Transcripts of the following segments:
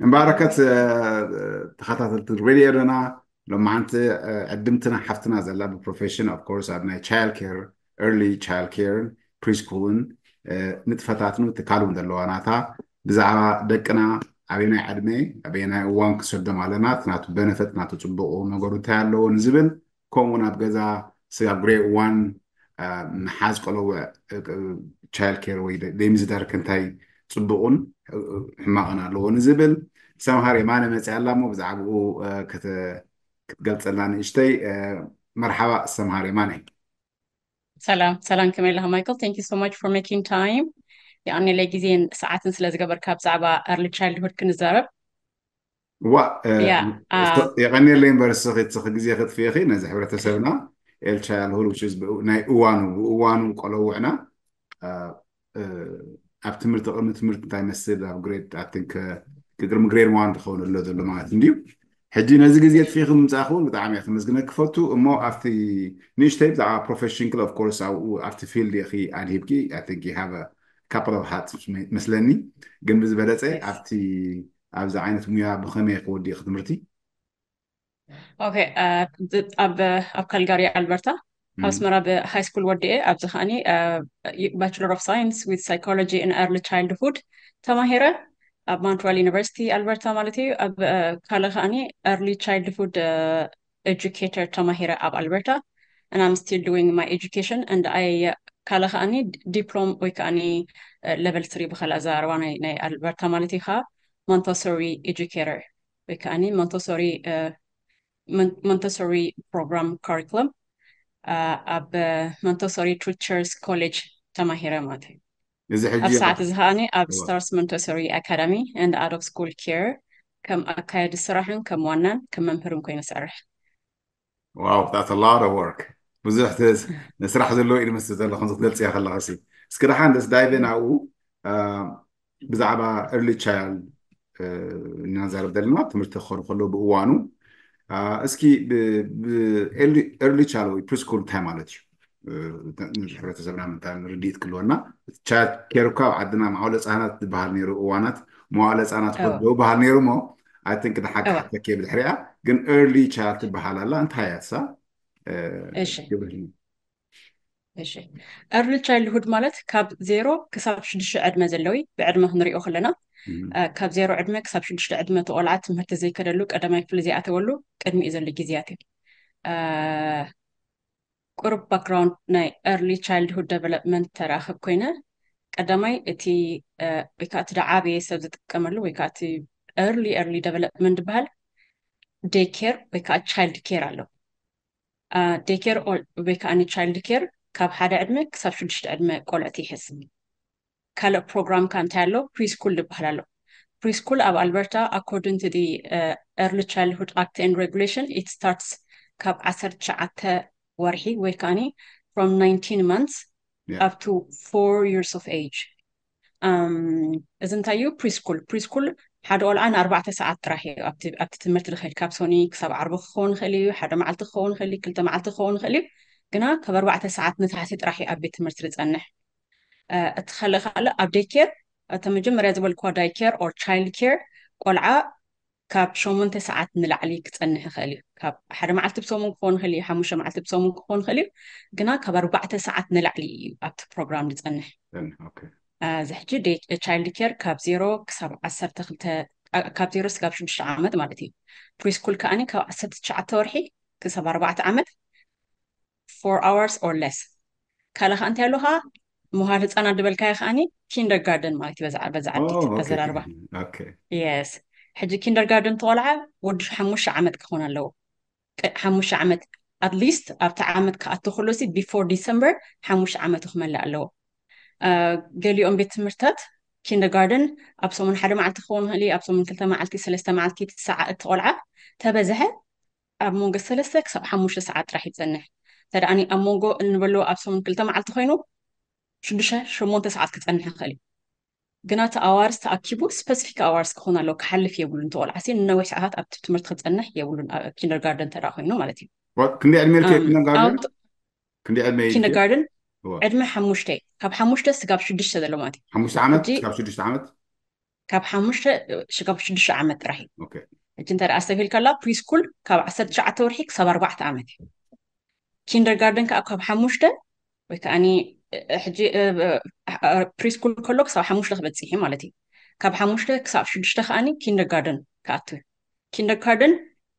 እምበረከት ተኸታተልቲ ሬድዮ ኤረና፣ ሎማዓንቲ ዕድምትና ሓፍትና ዘላ ብፕሮፌሽን of course ኣብ ናይ child care, early child care, preschool ን ንጥፈታትን ትካልን ዘለዋ ናታ ብዛዕባ ደቅና ኣበየናይ ዕድመ ኣበየናይ እዋን ክሰዶም ኣለና፣ እቲ ናቱ በነፈት ናቱ ፅቡቕ ነገሩ እንታይ ኣለዎ ንዝብል፣ ከምኡ እውን ኣብ ገዛ ስጋብ grade one ምሓዝ ቆለውዕ child care ወይ ቤቢ ሲተር ክንታይ ፅቡቕን ሕማቕን ኣለዎ ንዝብል ሰምሃር የማነ መፅያ ኣላ እሞ ብዛዕባኡ ክትገልፀልና ንእሽተይ። መርሓባ ሰምሃር የማነ። ሰላም ሰላም፣ ከመይ ኣለኻ ማይክል? Thank you so much for making time። የቐንየለይ ግዜን ሰዓትን ስለ ዝገበርካ ብዛዕባ early childhood ክንዛረብ። ዋ የቐንየለይ እምበር እስኺ ግዜ ከጥፍእኺ ነዚ ሕብረተሰብና early childhood ናይ እዋኑ ብእዋኑ ቆለውዕና ኣብ ትምህርቲ ቅድሚ ትምህርቲ እንታይ መስል ኣብ grade I think ቅድሚ grade one ትኸውን ኣሎ ዘሎ ማለት እንድዩ። ሕጂ ነዚ ግዜ ኣጥፊእኺ ምምፃእኺ እውን ብጣዕሚ እየ ከመስግነኪ ክፈቱ። እሞ ኣብቲ ንእሽተይ ብዛዕባ ፕሮፌሽንክል of course ኣብኡ ኣብቲ field ኢኺ ኣድሂብኪ I think you have a couple of hats መስለኒ። ግን ብዝበለፀ ኣብቲ ኣብዚ ዓይነት ሙያ ብኸመይ ክወዲእኺ ትምህርቲ? ኦኬ፣ ኣብ ካልጋሪ ኣልበርታ ኣብ ኣስመራ ብሃይ ስኩል ወዲኤ ኣብዚ ከዓኒ bachelor of science with psychology in early childhood ተማሂረ። ኣብ ማንትሪል ዩኒቨርሲቲ ኣልበርታ ማለት እዩ። ኣብ ካልእ ከዓኒ early childhood educator ተማሂረ ኣብ ኣልበርታ and I'm still doing my education and I ካልእ ከዓኒ ዲፕሎም ወይ ከዓኒ level three ብካልእ ኣዘራርባ ናይ ኣልበርታ ማለት እዩ ከዓ Montessori educator ወይ ከዓኒ Montessori Montessori program curriculum ኣብ Montessori Teachers College ተማሂረ ማለት እዩ። እዚ ሕጂ ኣብ ሰዓት እዚ ከዓኒ ኣብ Start Montessori Academy and out of school care ከም ኣካየዲ ስራሕን ከም ዋናን ከም መምህርን ኮይኑ ሰርሕ። Wow, that's a lot of work። ብዙሕ ስራሕ ዘለዎ ኢሉ መስል ዘሎ ከምዚ ክትገልፅያ ከለኻ ሲ እስኪ ደሓን ደስ dive in ኣብኡ ብዛዕባ early child እናዛረብ ዘለና ትምህርቲ ክኾኑ ከለዉ ብእዋኑ እስኪ early child ወይ preschool እንታይ ማለት እዩ? ሕብረተሰብና ምንታይ ርድኢት ክልወና child care እኳ ኣብ ዓድና መዋእለ ህፃናት ዝበሃል ነይሩ እዋናት መዋእለ ህፃናት ዝበሃል ነይሩ እሞ I think ንሓቂ ሓተኪ ብድሕሪኣ ግን early child ትበሃል ኣላ እንታይ እያ እሳ? እሺ early childhood ማለት ካብ ዜሮ ክሳብ ሽዱሽተ ዕድመ ዘለዊ ብዕድመ ክንሪኦ ከለና ካብ ዜሮ ዕድመ ክሳብ ሽዱሽተ ዕድመ ተቆልዓ ትምህርቲ ዘይከደሉ ቀዳማይ ክፍሊ ዘይኣተወሉ ቅድሚኡ ዘሎ ግዜያት እዩ። ቁሩብ background ናይ early childhood development ተራኽብ ኮይነ ቀዳማይ እቲ ወይ ከዓ እቲ ደዓበየ ሰብ ዝጥቀመሉ ወይ ከዓ እቲ early early development ዝበሃል day care ወይ ከዓ child care ኣሎ። Day care ወይ ከዓ child care ካብ ሓደ ዕድመ ክሳብ ሽዱሽተ ዕድመ ቆልዕቲ ይሕዝ። ካልእ ፕሮግራም ከ እንታይ ኣሎ? Preschool ዝበሃል ኣሎ። Preschool ኣብ ኣልበርታ according to the early childhood act and regulation it starts ካብ ዓሰርተ ትሽዓተ ወርሒ ወይ ከዓ from nineteen months up to four years of age። እዚ እንታይ እዩ? Preschool preschool ሓደ ቆልዓ ንኣርባዕተ ሰዓት ጥራሕ እዩ ኣብቲ ትምህርቲ ዝኸይድ። ካብ ሰኒ ክሳብ ዓርቢ ክኸውን ይኽእል እዩ፣ ሓደ መዓልቲ ክኸውን ይኽእል እዩ፣ ክልተ መዓልቲ ክኸውን ይኽእል እዩ። ግና ካብ ኣርባዕተ ሰዓት ንታሕቲ ጥራሕ እዩ ኣብ ቤት ትምህርቲ ዝፀንሕ። እቲ ካልእ ካልእ ኣብ day care እተ መጀመርያ ዝበልክዋ day care or child care ቆልዓ ካብ ሸሞንተ ሰዓት ንላዕሊ ክፀንሕ ይኽእል እዩ። ካብ ሓደ መዓልቲ ብሰሙን ክኸውን ይኽእል እዩ፣ ሓሙሽተ መዓልቲ ብሰሙን ክኸውን ይኽእል እዩ። ግና ካብ ኣርባዕተ ሰዓት ንላዕሊ እዩ ኣብቲ ፕሮግራም ዝፀንሕ። እዚ ሕጂ child care ካብ ዜሮ ክሳብ ዓሰርተ ክልተ ካብ ዜሮ ስጋብ ሽዱሽተ ዓመት ማለት እዩ። Preschool ከዓኒ ካብ ዓሰርተ ትሽዓተ ወርሒ ክሳብ ኣርባዕተ ዓመት four hours or less። ካልእ ከዓ እንታይ ኣሎ ከዓ ምሃር ህፃናት ዝበልካዮ ከዓኒ kindergarten ማለት እዩ በዛ ዓዲ ኣዘራርባ። Yes ሕጂ kindergarten ተቆልዓ ወዲ ሓሙሽተ ዓመት ክኾን ኣለዎ። ሓሙሽተ ዓመት at least ኣብቲ ዓመት ክኣቱ ከሎ ሲ before December ሓሙሽተ ዓመቱ ክመልእ ኣለዎ። ገሊኦም ቤት ትምህርታት kindergarten ኣብ ሰሙን ሓደ መዓልቲ ክኸውን ይኽእል እዩ፣ ኣብ ሰሙን ክልተ መዓልቲ ሰለስተ መዓልቲ እቲ ሰዓ እቲ ቆልዓ ተበዝሐ ኣብ መንጎ ሰለስተ ክሳብ ሓሙሽተ ሰዓት ጥራሕ ይፀንሕ። ተደኣኒ ኣብ መንጎ እንበሎ ኣብ ሰሙን ክልተ መዓልቲ ኮይኑ ሽዱሽተ ሸሞንተ ሰዓት ክፀንሕ ይኽእል እዩ። ግና እቲ ኣዋርስ ተኣኪቡ specific ኣዋርስ ክኾን ኣለዎ። ክሓልፍ የብሉን። ተቆልዓሲ ንነዊሕ ሰዓታት ኣብቲ ትምህርቲ ክፀንሕ የብሉን። Kindergarten ተዳ ኮይኑ ማለት እዩ። ክንደይ ዕድመ ኢልኪ kindergarten? ክንደይ ዕድመ ኢልኪ? Kindergarten ዕድመ ሓሙሽተ ካብ ሓሙሽተ ስጋብ ሽዱሽተ ዘሎ ማለት እዩ። ሓሙሽተ ዓመት ካብ ሽዱሽተ ዓመት ካብ ሓሙሽተ ሽጋብ ሽዱሽተ ዓመት ጥራሕ እዩ። Okay. ሕጂ እንተ ደኣ ኣስተብሂል ከላ ፕሪስኩል ካብ ዓሰርተ ትሽዓተ ወርሒ ክሳብ ኣርባዕተ ዓመት እዩ። ኪንደርጋርደን ከዓ ካብ ሓሙሽተ ወይ ከዓኒ ሕጂ ፕሪስኩል ከሎ ክሳብ ሓሙሽተ ክበፅሕ እዩ ማለት እዩ። ካብ ሓሙሽተ ክሳብ ሽዱሽተ ከዓኒ ኪንደርጋርደን ክኣቱ እዩ። ኪንደርጋርደን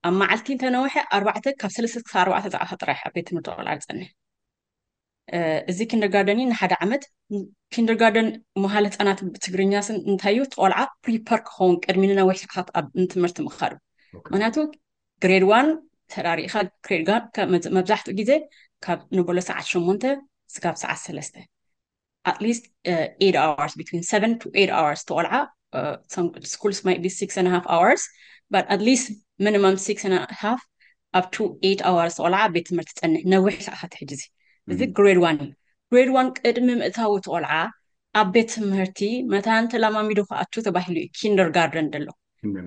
ኣብ መዓልቲ እንተነውሐ ኣርባዕተ ካብ ሰለስተ ክሳብ ኣርባዕተ ሰዓት ጥራሕ ኣብ ቤት ትምህርቲ ቆልዓ ዝፀንሕ። እዚ ኪንደርጋርደን ንሓደ ዓመት ኪንደርጋርደን መዋእለ ህፃናት ብትግርኛ ስም እንታይ እዩ? ቆልዓ ፕሪፐር ክኸውን ቅድሚ ንነዊሕ ሰዓታት ኣብ ንትምህርቲ ምኻዱ። ምክንያቱ ግሬድ ዋን ተራሪእኻ ግሬድ ጋር መብዛሕትኡ ግዜ ካብ ንበሎ ሰዓት ሸሞንተ ስጋብ ሰዓት ሰለስተ at least eight hours, between seven to eight hours ተቆልዓ። Some schools might be six and a half hours, but at least minimum six and a half up to eight hours ተቆልዓ ቤት ትምህርቲ ትፀንሕ ነዊሕ ሰዓታት። ሕጂ እዚ እዚ ግሬድ ዋን እዩ። ግሬድ ዋን ቅድሚ ምእታው ተቆልዓ ኣብ ቤት ትምህርቲ መታን ተለማሚዱ ክኣቱ ተባሂሉ እዩ ኪንደርጋርደን ዘሎ።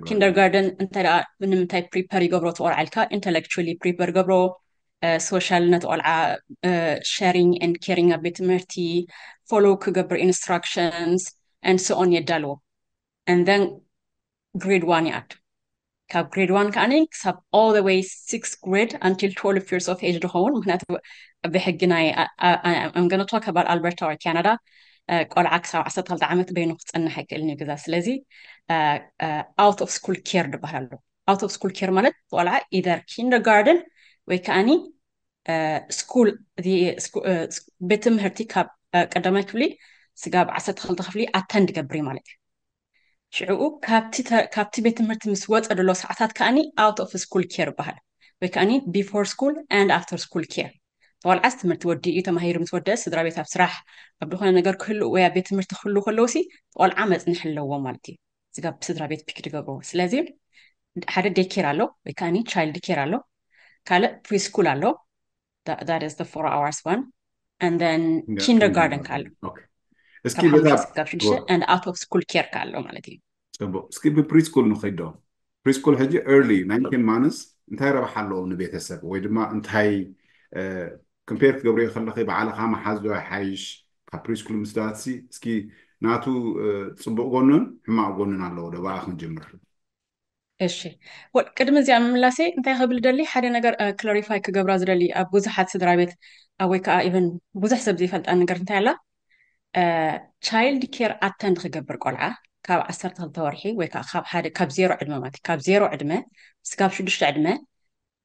ኪንደርጋርደን እንታይ ደኣ ንምንታይ ፕሪፐር ይገብሮ ተቆልዓ ኢልካ ኢንተሌክቹዋሊ ፕሪፐር ገብሮ፣ ሶሻል ነቲ ቆልዓ ሸሪንግ ኤንድ ኬሪንግ ኣብ ቤት ትምህርቲ ፎሎ ክገብር ኢንስትራክሽንስ and so on የዳልዎ። And then ግሬድ ዋን ይኣቱ። ካብ ግሬድ ዋን ከዓኒ ክሳብ all the way sixth grade until twelve years of age ዝኸውን። ምክንያቱ ብሕጊ ናይ I'm gonna talk about Alberta or Canada ቆልዓ ክሳብ ዓሰርተ ክልተ ዓመት በይኑ ክፀንሕ ኣይክእልን እዩ ገዛ። ስለዚ out of school care ዝበሃል ኣሎ። Out of school care ማለት ቆልዓ ኢዘር ኪንደርጋርደን ወይ ከዓኒ ስኩል ቤት ትምህርቲ ካብ ቀዳማይ ክፍሊ ስጋብ ዓሰርተ ክልተ ክፍሊ ኣተንድ ገብር ማለት እዩ። ሽዕኡ ካብቲ ቤት ትምህርቲ ምስ ወፀ ዘሎ ሰዓታት ከዓኒ out of school care ይበሃል። ወይ ከዓኒ before school and after school care። ቆልዓስ ትምህርቲ ወዲኡ እዩ ተማሂሩ ምስ ወደአ ስድራ ቤት ኣብ ስራሕ ኣብ ዝኾነ ነገር ክህልው ወይ ኣብ ቤት ትምህርቲ ክህልው ከለውሲ ቆልዓ መፅንሒ ኣለዎ ማለት እዩ። ስጋብ ስድራ ቤት ፒክ ትገብርዎ። ስለዚ ሓደ ዴይ ኬር ኣሎ ወይ ከዓኒ ቻይልድ ኬር ኣሎ፣ ካልእ ፕሪስኩል ኣሎ። That is the four hours one. And then ኪንደርጋርደን ካሎ እስኪ በታ ካብ ሽዱሽተ and out of school care ካሎ ማለት እዩ። ፅቡቅ። እስኪ ብፕሪስኩል ንኸይድ ዶ? ፕሪስኩል ሕጂ early nineteen months እንታይ ረብሓ ኣለዎ ንቤተሰብ? ወይ ድማ እንታይ ኮምፔር ክትገብርዮ ከለኺ ባዕልኻ መሓዝ ዶ ይሓይሽ ካብ ፕሪስኩል ምስዳትሲ? እስኪ ናቱ ፅቡቅ ጎኑን ሕማቅ ጎኑን ኣለዎ ዶ? ብኣ ክንጅምር። እሺ፣ ቅድሚ እዚኣ ምምላሰይ እንታይ ክብል ደሊ ሓደ ነገር ክላሪፋይ ክገብራ ዝደሊ ኣብ ብዙሓት ስድራ ቤት ወይ ከዓ ኢቨን ብዙሕ ሰብ ዘይፈልጣ ነገር እንታይ ኣላ? ቻይልድ ኬር ኣተንድ ክገብር ቆልዓ ካብ ዓሰርተ ክልተ ወርሒ ወይ ከዓ ካብ ሓደ ካብ ዜሮ ዕድመ ማለት ካብ ዜሮ ዕድመ ስጋብ ሽዱሽተ ዕድመ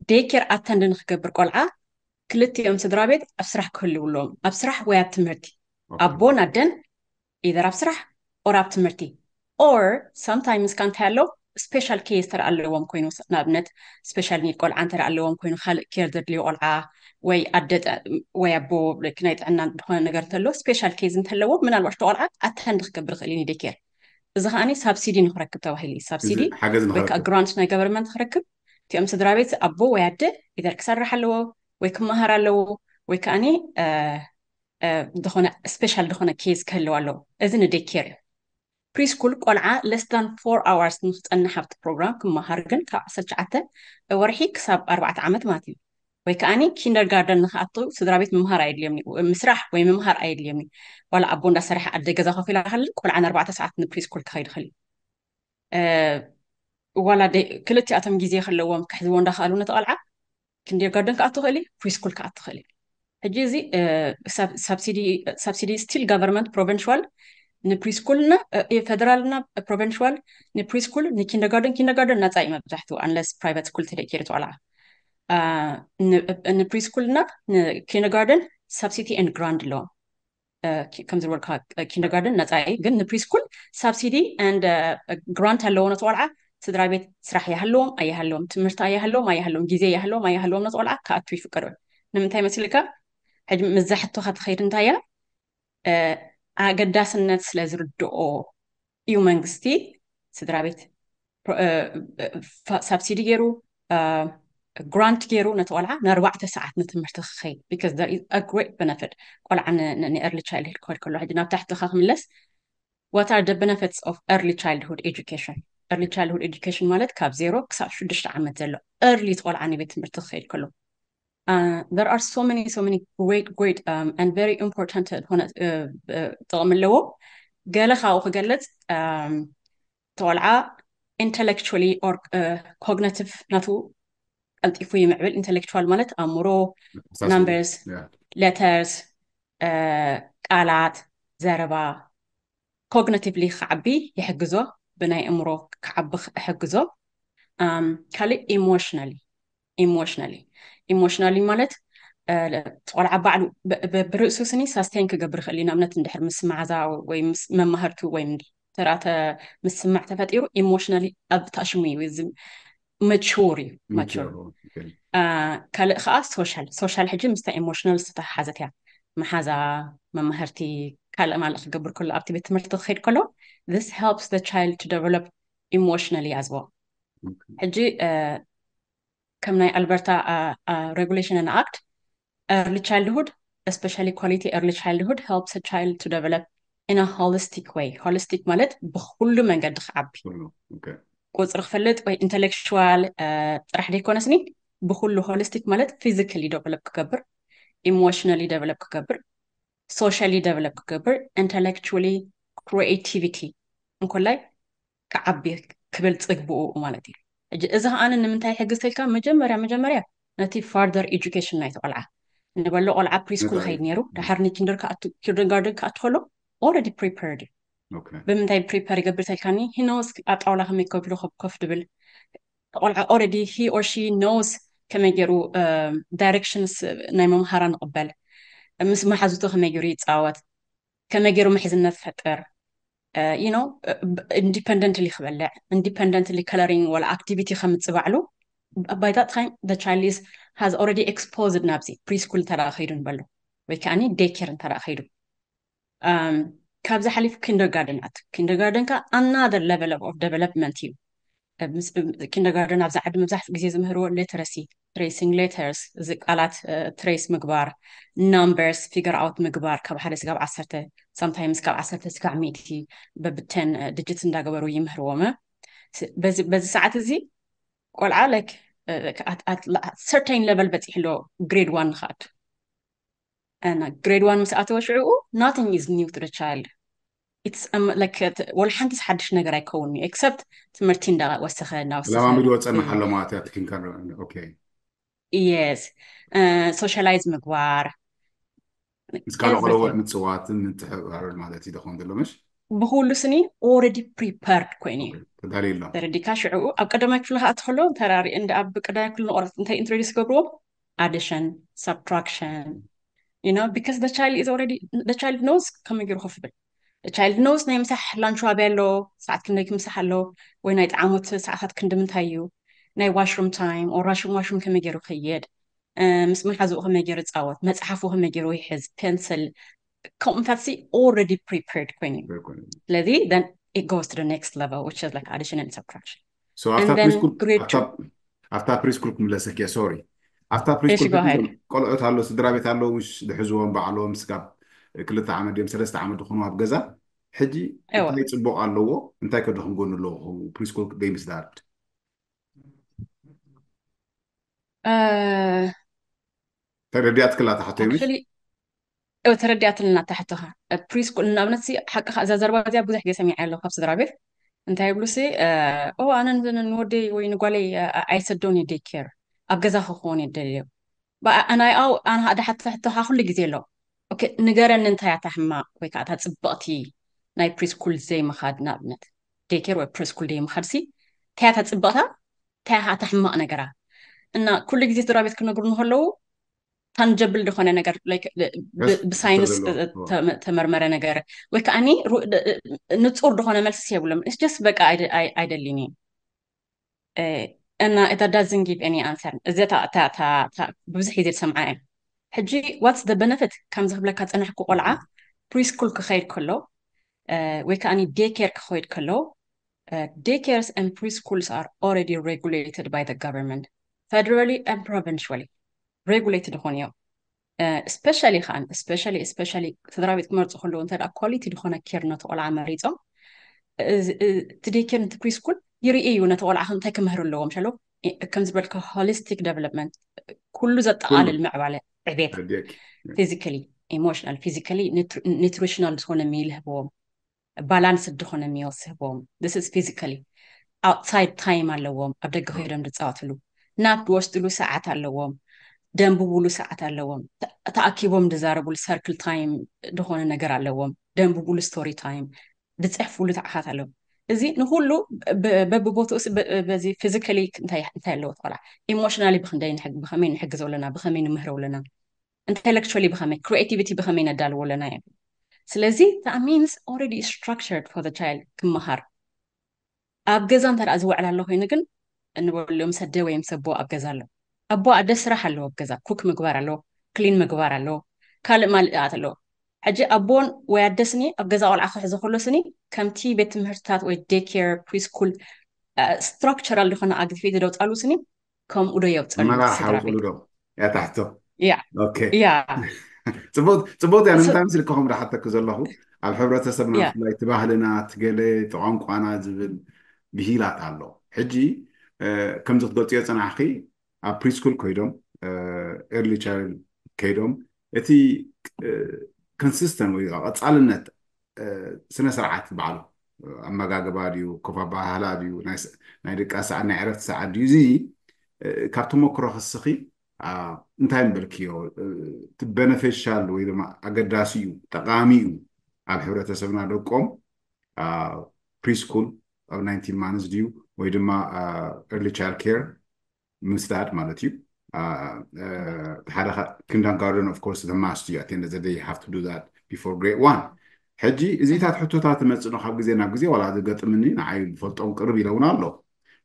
ዴይ ኬር ኣተንድ ንክገብር ቆልዓ ክልቲኦም ስድራ ቤት ኣብ ስራሕ ክህልው ኣለዎም። ኣብ ስራሕ ወይ ኣብ ትምህርቲ፣ ኣቦን ኣደን ኢዘር ኣብ ስራሕ ኦር ኣብ ትምህርቲ ኦር ሳምታይምስ ካ እንታይ ኣሎ ስፔሻል ኬዝ ተደኣ ኣለዎም ኮይኑ ንኣብነት ስፔሻል ኒድ ቆልዓ እንተ ኣለዎም ኮይኑ ካልእ ኬር ዘድልዮ ቆልዓ ወይ ኣደ ወይ ኣቦ ናይ ጥዕና ዝኾነ ነገር እንተሎ ስፔሻል ኬዝ እንተለዎ ምናልባት ቆልዓ ኣተንድ ክገብር ይኽእል እዩ ዴይ ኬር። እዚ ከዓኒ ሳብሲዲ ንክረክብ ተባሂሉ እዩ። ሳብሲዲ ወይ ከዓ ግራንት ናይ ገቨርንመንት ክረክብ እቲኦም ስድራ ቤት ኣቦ ወይ ኣደ ኢዘር ክሰርሕ ኣለዎ ወይ ክመሃር ኣለዎ ወይ ከዓኒ ዝኾነ ስፔሻል ዝኾነ ኬዝ ክህልው ኣለዎ። እዚ ንዴይ ኬር እዩ። ፕሪስኩል ቆልዓ less than four hours ንክፀንሕ ኣብቲ ፕሮግራም ክመሃር ግን ካብ ዓሰርተ ትሽዓተ ወርሒ ክሳብ ኣርባዕተ ዓመት ማለት እዩ። ወይ ከዓኒ ኪንደርጋርደን ንክኣቱ ስድራ ቤት ምምሃር ኣየድልዮም ምስራሕ ወይ ምምሃር ኣየድልዮም እዩ። ዋላ ኣቦ እንዳሰርሐ ኣደ ገዛ ኮፍ ኢላ ከለ ቆልዓ ንኣርባዕተ ሰዓት ንፕሪስኩል ክኸይድ ይኽእል እዩ። ዋላ ክልቲኣቶም ግዜ ከለዎም ክሕዝዎ እንዳኽኣሉ ነቲ ቆልዓ ኪንደርጋርደን ክኣቱ ይኽእል እዩ፣ ፕሪስኩል ክኣቱ ይኽእል እዩ። ሕጂ እዚ ሳብሲዲ ስቲል ጋቨርንመንት ፕሮቨንሽዋል ንፕሪስኩልና ፌደራልና ፕሮቨንሽዋል ንፕሪስኩል ንኪንደርጋርደን ኪንደርጋርደን ናፃ እዩ መብዛሕትኡ unless private school ተደኪሩ ቆልዓ ንፕሪስኩልና ንኪንደርጋርደን ሳብሲዲ and ግራንት ኣለዎም። ከም ዝበልካ ኪንደርጋርደን ነፃ እዩ፣ ግን ንፕሪስኩል ሳብሲዲ and ግራንት ኣለዎ ነቲ ቆልዓ ስድራ ቤት ስራሕ ይሃለዎም ኣይሃለዎም ትምህርቲ ኣይሃለዎም ኣይሃለዎም ግዜ ይሃለዎም ኣይሃለዎም ነቲ ቆልዓ ክኣቱ ይፍቀዶ። ንምንታይ መስልካ? ሕጂ ምዛ ሕቶኻ ትኸይድ እንታይ እያ? ኣገዳስነት ስለ ዝርድኦ እዩ መንግስቲ ስድራ ቤት ሳብሲዲ ገይሩ ግራንት ገይሩ ነቲ ቆልዓ ንኣርባዕተ ሰዓት ንትምህርቲ ክኸይድ because there is a great benefit። ቆልዓ ንኤርሊ ቻይልድሁድ ክኸድ ከሎ ሕጂ ናብ ታሕትኻ ክምለስ what are the benefits of early childhood education? Early childhood education ማለት ካብ ዜሮ ክሳብ ሽዱሽተ ዓመት ዘሎ early ቆልዓ ንቤት ትምህርቲ ክኸይድ ከሎ there are so many so many great great and very important ዝኾነ ጥቕሚ ኣለዎ። ገለ ካብኡ ክገልፅ ተቆልዓ intellectually or cognitive ናቱ ቀልጢፉ ይምዕብል። Intellectual ማለት ኣእምሮ፣ numbers፣ letters፣ ቃላት፣ ዘረባ፣ cognitively ክዓቢ ይሕግዞ። ብናይ እምሮ ክዓቢ ይሕግዞ። ካልእ emotionally emotionally emotionally ማለት ተቆልዓ ባዕሉ ብርእሱ ስኒ sustain ክገብር ይኽእል እዩ። ንኣብነት እንድሕር ምስ መሓዛ ወይ ምስ መማህርቱ ወይ ተራተ ምስማዕ ተፈጢሩ emotionally ኣብ ታሽሙ እዩ። እዚ mature እዩ። Mature። ካልእ ከዓ social social ሕጂ ምስታ emotional ዝተተሓሓዘት እያ። መሓዛ፣ መማህርቲ፣ ካልእ ማልእ ክገብር ከሎ ኣብቲ ቤት ትምህርቲ ክኸይድ ከሎ this helps the child to develop emotionally as well። ሕጂ ከም ናይ ኣልበርታ regulation and act early childhood, especially quality early childhood helps a child to develop in a holistic way። Holistic ማለት ብኩሉ መንገዲ ክዓቢ፣ ቁፅሪ ክፈልጥ ወይ intellectual ጥራሕ ዘይኮነስኒ ብኩሉ holistic ማለት physically develop ክገብር፣ emotionally develop ክገብር፣ socially develop ክገብር፣ intellectually creativity እንኮላይ ክዓቢ ክብል ፅግብኡ ማለት እዩ። እዚ ከዓኒ ንምንታይ ይሕግዝ ተልካ? መጀመርያ መጀመርያ ነቲ further education ናይቲ ቆልዓ ንበሎ ቆልዓ preschool ከይድ ነይሩ፣ ድሓር ን kindergarten ክኣቱ ከሎ already prepared እዩ። ብምንታይ prepare ይገብር ተልካኒ? He knows ኣብ ጣውላ ከመይ ከብሉ ኮፍ ድብል ቆልዓ already he or she knows ከመይ ገይሩ directions ናይ መምሃራ ንቕበል፣ ምስ መሓዙቱ ከመይ ገይሩ ይፃወት፣ ከመይ ገይሩ ምሕዝነት ፈጥር፣ you know independently ክበልዕ፣ independently coloring ወላ activity ከምፅእ ባዕሉ። By that time the child is has already exposed ናብዚ preschool እንተ ከይዱ ንበሎ ወይ ከዓኒ daycare እንተ ከይዱ ካብዚ ሓሊፉ kindergarten ኣት kindergarten ካ another level of development እዩ። Kindergarten ኣብዚ ዓዲ መብዛሕትኡ ግዜ ዝምህርዎ literacy፣ tracing letters፣ እዚ ቃላት trace ምግባር፣ numbers figure out ምግባር ካብ ሓደ ስጋብ ዓሰርተ sometimes ካብ ዓሰርተ ስጋብ ሚእቲ በብተን digit እንዳገበሩ ይምህርዎም። በዚ ሰዓት እዚ ቆልዓ like certain level በፂሑ ኣሎ grade one ንክኣቱ እና grade one ምስ ኣተወ ሽዕኡ nothing is new to the child። It's like ወላ ሓንቲ ሓድሽ ነገር ኣይከውን እዩ except ትምህርቲ እንዳወሰኸ እንዳወሰኸ ለማሚድ ወፀና ሓሎ ማለት እያ ትክንከር okay yes socialize ምግባር ምስ ካልኦ ቆልዑ ምፅዋትን ምትሕብባርን ማለት እዩ ደኾን ዘሎ ምሽ ብኩሉ ስኒ already prepared ኮይኑ እዩ ተዳልዩ ኣሎ ተረዲካ ሽዕኡ ኣብ ቀዳማይ ክፍሊ ከኣ ትኸሎ ተራሪ እንደ ኣብ ቀዳማይ ክፍሊ ንቆርፅ እንታይ introduce ገብርዎ addition subtraction you know because the child is already the child knows ከመይ ገይሩ ከፍብል the child knows ናይ ምሳሕ lunch ዋቢ ኣሎ ሰዓት ክንደይ ክምሳሕ ኣሎ ወይ ናይ ጣዕሞት ሰዓታት ክንዲ ምንታይ እዩ ናይ washroom time or washroom washroom ከመይ ገይሩ ክየድ ምስ መሓዝኡ ከመይ ገይሩ ይፃወት መፅሓፉ ከመይ ገይሩ ይሕዝ pencil ከምኡታት ሲ already prepared ኮይኑ እዩ ስለዚ then it goes to the next level which is like addition and subtraction so after preschool after preschool ክምለሰኪ sorry after preschool ቆልዑት ኣሎ ስድራ ቤት ኣለዉ ምሽ ዝሕዝዎም ባዕሎም ስጋብ ክልተ ዓመት ድዮም ሰለስተ ዓመት ዝኾኑ ኣብ ገዛ ሕጂ እንታይ ፅቡቅ ኣለዎ እንታይ ከዶ ክንጎኑ ኣለዎ preschool ደይ ምስ ዳርድ ተረዲኣትክላ ትሓቶ ይምሽ ተረዲኣትልና ትሓቶኻ preschool ንኣብነት ሲ ሓቅኻ እዛ ዘረባ እዚኣ ብዙሕ ግዜ ሰሚዐ ኣለኹ ካብ ስድራ ቤት እንታይ ይብሉ ሲ ኦ ኣነ ንወደይ ወይ ንጓለይ ኣይሰዶን daycare ኣብ ገዛ ክኸውን የደልዮ ኣናይ ኣው ኣነ ሓደ ሓቶ ሕቶኻ ኩሉ ግዜ ኣሎ ንገረኒ እንታይ እያ ሕማቕ ወይ ከዓ እታ ፅብቕቲ ናይ preschool ዘይምኻድ ንኣብነት daycare ወይ preschool ዘይምኻድ ሲ እንታይ እያ ፅብቕታ እንታይ እያ ሕማቕ ነገራ እና ኩሉ ግዜ ስድራ ቤት ክነግሩ ንከለዉ tangible ዝኾነ ነገር ብሳይንስ ተመርመረ ነገር ወይ ከዓ ንፁር ዝኾነ መልስስ የብሎም just በቃ ኣይደልን እዩ እና it doesn't give any answer እዚ ብዙሕ ግዜ ዝሰምዓ እየ ሕጂ what's the benefit ከምዚ ክብለካ ፀናሕኩ ቆልዓ preschool ክኸይድ ከሎ ወይ ከዓ daycare ክኸይድ ከሎ daycares and preschools are already regulated by the government federally and provincially regulated ይኾኑ እዮም especially ከዓ especially especially ስድራ ቤት ክመርፁ ከለዉ እንተ quality ዝኾነ care ነቲ ቆልዓ መሪፆም እቲ daycare ነቲ preschool ይርኢ እዩ ነቲ ቆልዓ እንታይ ክምህር ኣለዎም ሸሎ ከም ዝበልካ holistic development ኩሉ ዘጠቓልል ምዕባለ ዕቤት physically emotional physically nutritional ዝኾነ meal ይህብዎም ባላንስ ዝኾነ ሚልስ ህቦም። This is physically። ኣውትሳይድ ታይም ኣለዎም፣ ኣብ ደገ ከይዶም ዝፃወትሉ፣ ናፕ ዝወስድሉ ሰዓት ኣለዎም፣ ደንብብሉ ሰዓት ኣለዎም፣ ተ- ተኣኪቦም ዝዛረብሉ ሰርክል ታይም ዝኾነ ነገር ኣለዎም፣ ደንብብሉ ስቶሪ ታይም፣ ዝፅሕፍሉ ሰዓታት ኣለዎም። እዚ ንኩሉ ብ- በብቦትኡ ስ- በ- በዚ ፊዚካሊ እንታይ እንታይ ኣለዎ ቆልዓ፣ ኢሞሽናሊ ብክንደይ ንሕግ- ብከመይ ንሕግዞ ኣለና፣ ብከመይ ንምህረው ኣለና፣ ኢንቴሌክቹዋሊ ብከመይ፣ ክሪኤቲቪቲ ብከመይ ነዳልዎ ኣለና እዮም። ስለዚ that means already structured for the child ክመሃር። ኣብ ገዛ እንተ ደኣ ዝውዕል ኣሎ ኮይኑ ግን እንበልዮ ምስ ኣደ ወይ ምስ ኣቦ ኣብ ገዛ ኣሎ። ኣቦ ኣደ ስራሕ ኣለዎ ኣብ ገዛ፣ ኩክ ምግባር ኣለዎ፣ ክሊን ምግባር ኣለዎ፣ ካልእ ማልእት ኣለዎ። ሕጂ ኣቦን ወይ ኣደ ስኒ ኣብ ገዛ ቆልዓ ክሕዞ ከሎ ስኒ ከምቲ ቤት ትምህርትታት ወይ ዴይ ኬር፣ ፕሪስኩል ስትራክቸራል ዝኾነ ኣግፊ ዝደውፃሉ ስኒ ከምኡ ዶ የውፀሉ መመራርሓ ስድራ ውፅሉ ቤት? ዶ ያታሕቶ ያ ኦኬ ያ ፅቡቅ ፅቡቅ እያ ስ- ንምንታይ ምስልክኹም ዳሓተክ ዘለኹ ኣብ ሕብረተሰብና ያ ብፍላይ እቲ ባህልና እቲ ገለ እቲ ቋንቋና ዝብል ብሂላት ኣሎ ሕጂ እ፣ ከምዚ ክትገልፅዮ ፅናሕኪ ኣብ ፕሪስኩል ከይዶም ኤርሊ ቻይልድ ከይዶም እቲ ኮንሲስተንት ወይ ከዓ ቀፃልነት እ፣ ስነ ስርዓት በዓሉ ኣመጋግባ ድዩ ኮፍ ኣባህላ ድዩ ናይ ስ- ናይ ድቃስ ሰዓት ናይ ዕረፍቲ ሰዓት ድዩ እዚ እ፣ ካብ ተመክሮ ክስኺ ኣ፣ እንታይ ምበልክዮ እ፣ እቲ በነፌሻል ወይ ድማ ኣገዳሲ እዩ ጠቃሚ እዩ ኣብ ሕብረተሰብና ደቆም ፕሪስኩል ኣብ ናይንቲን ማንስ ድዩ ወይ ድማ ኤርሊ ቻይልድ ኬር ምስዳድ ማለት እዩ አ፣ አ፣ ሓደ ኪንደርጋርደን ኦፍ ኮርስ ማስት እዩ ኣቴንደ ዘ ዴይ ሃፍ ቱ ዱ ዛት ቢፎር ግሬድ ዋን ሕጂ እዚታት ሕቶታት ትመፅእ ካብ ግዜ ናብ ግዜ ዋላ ዝገጥምኒ ንዓይ ዝፈልጦም ቅርብ ኢለ እውን ኣሎ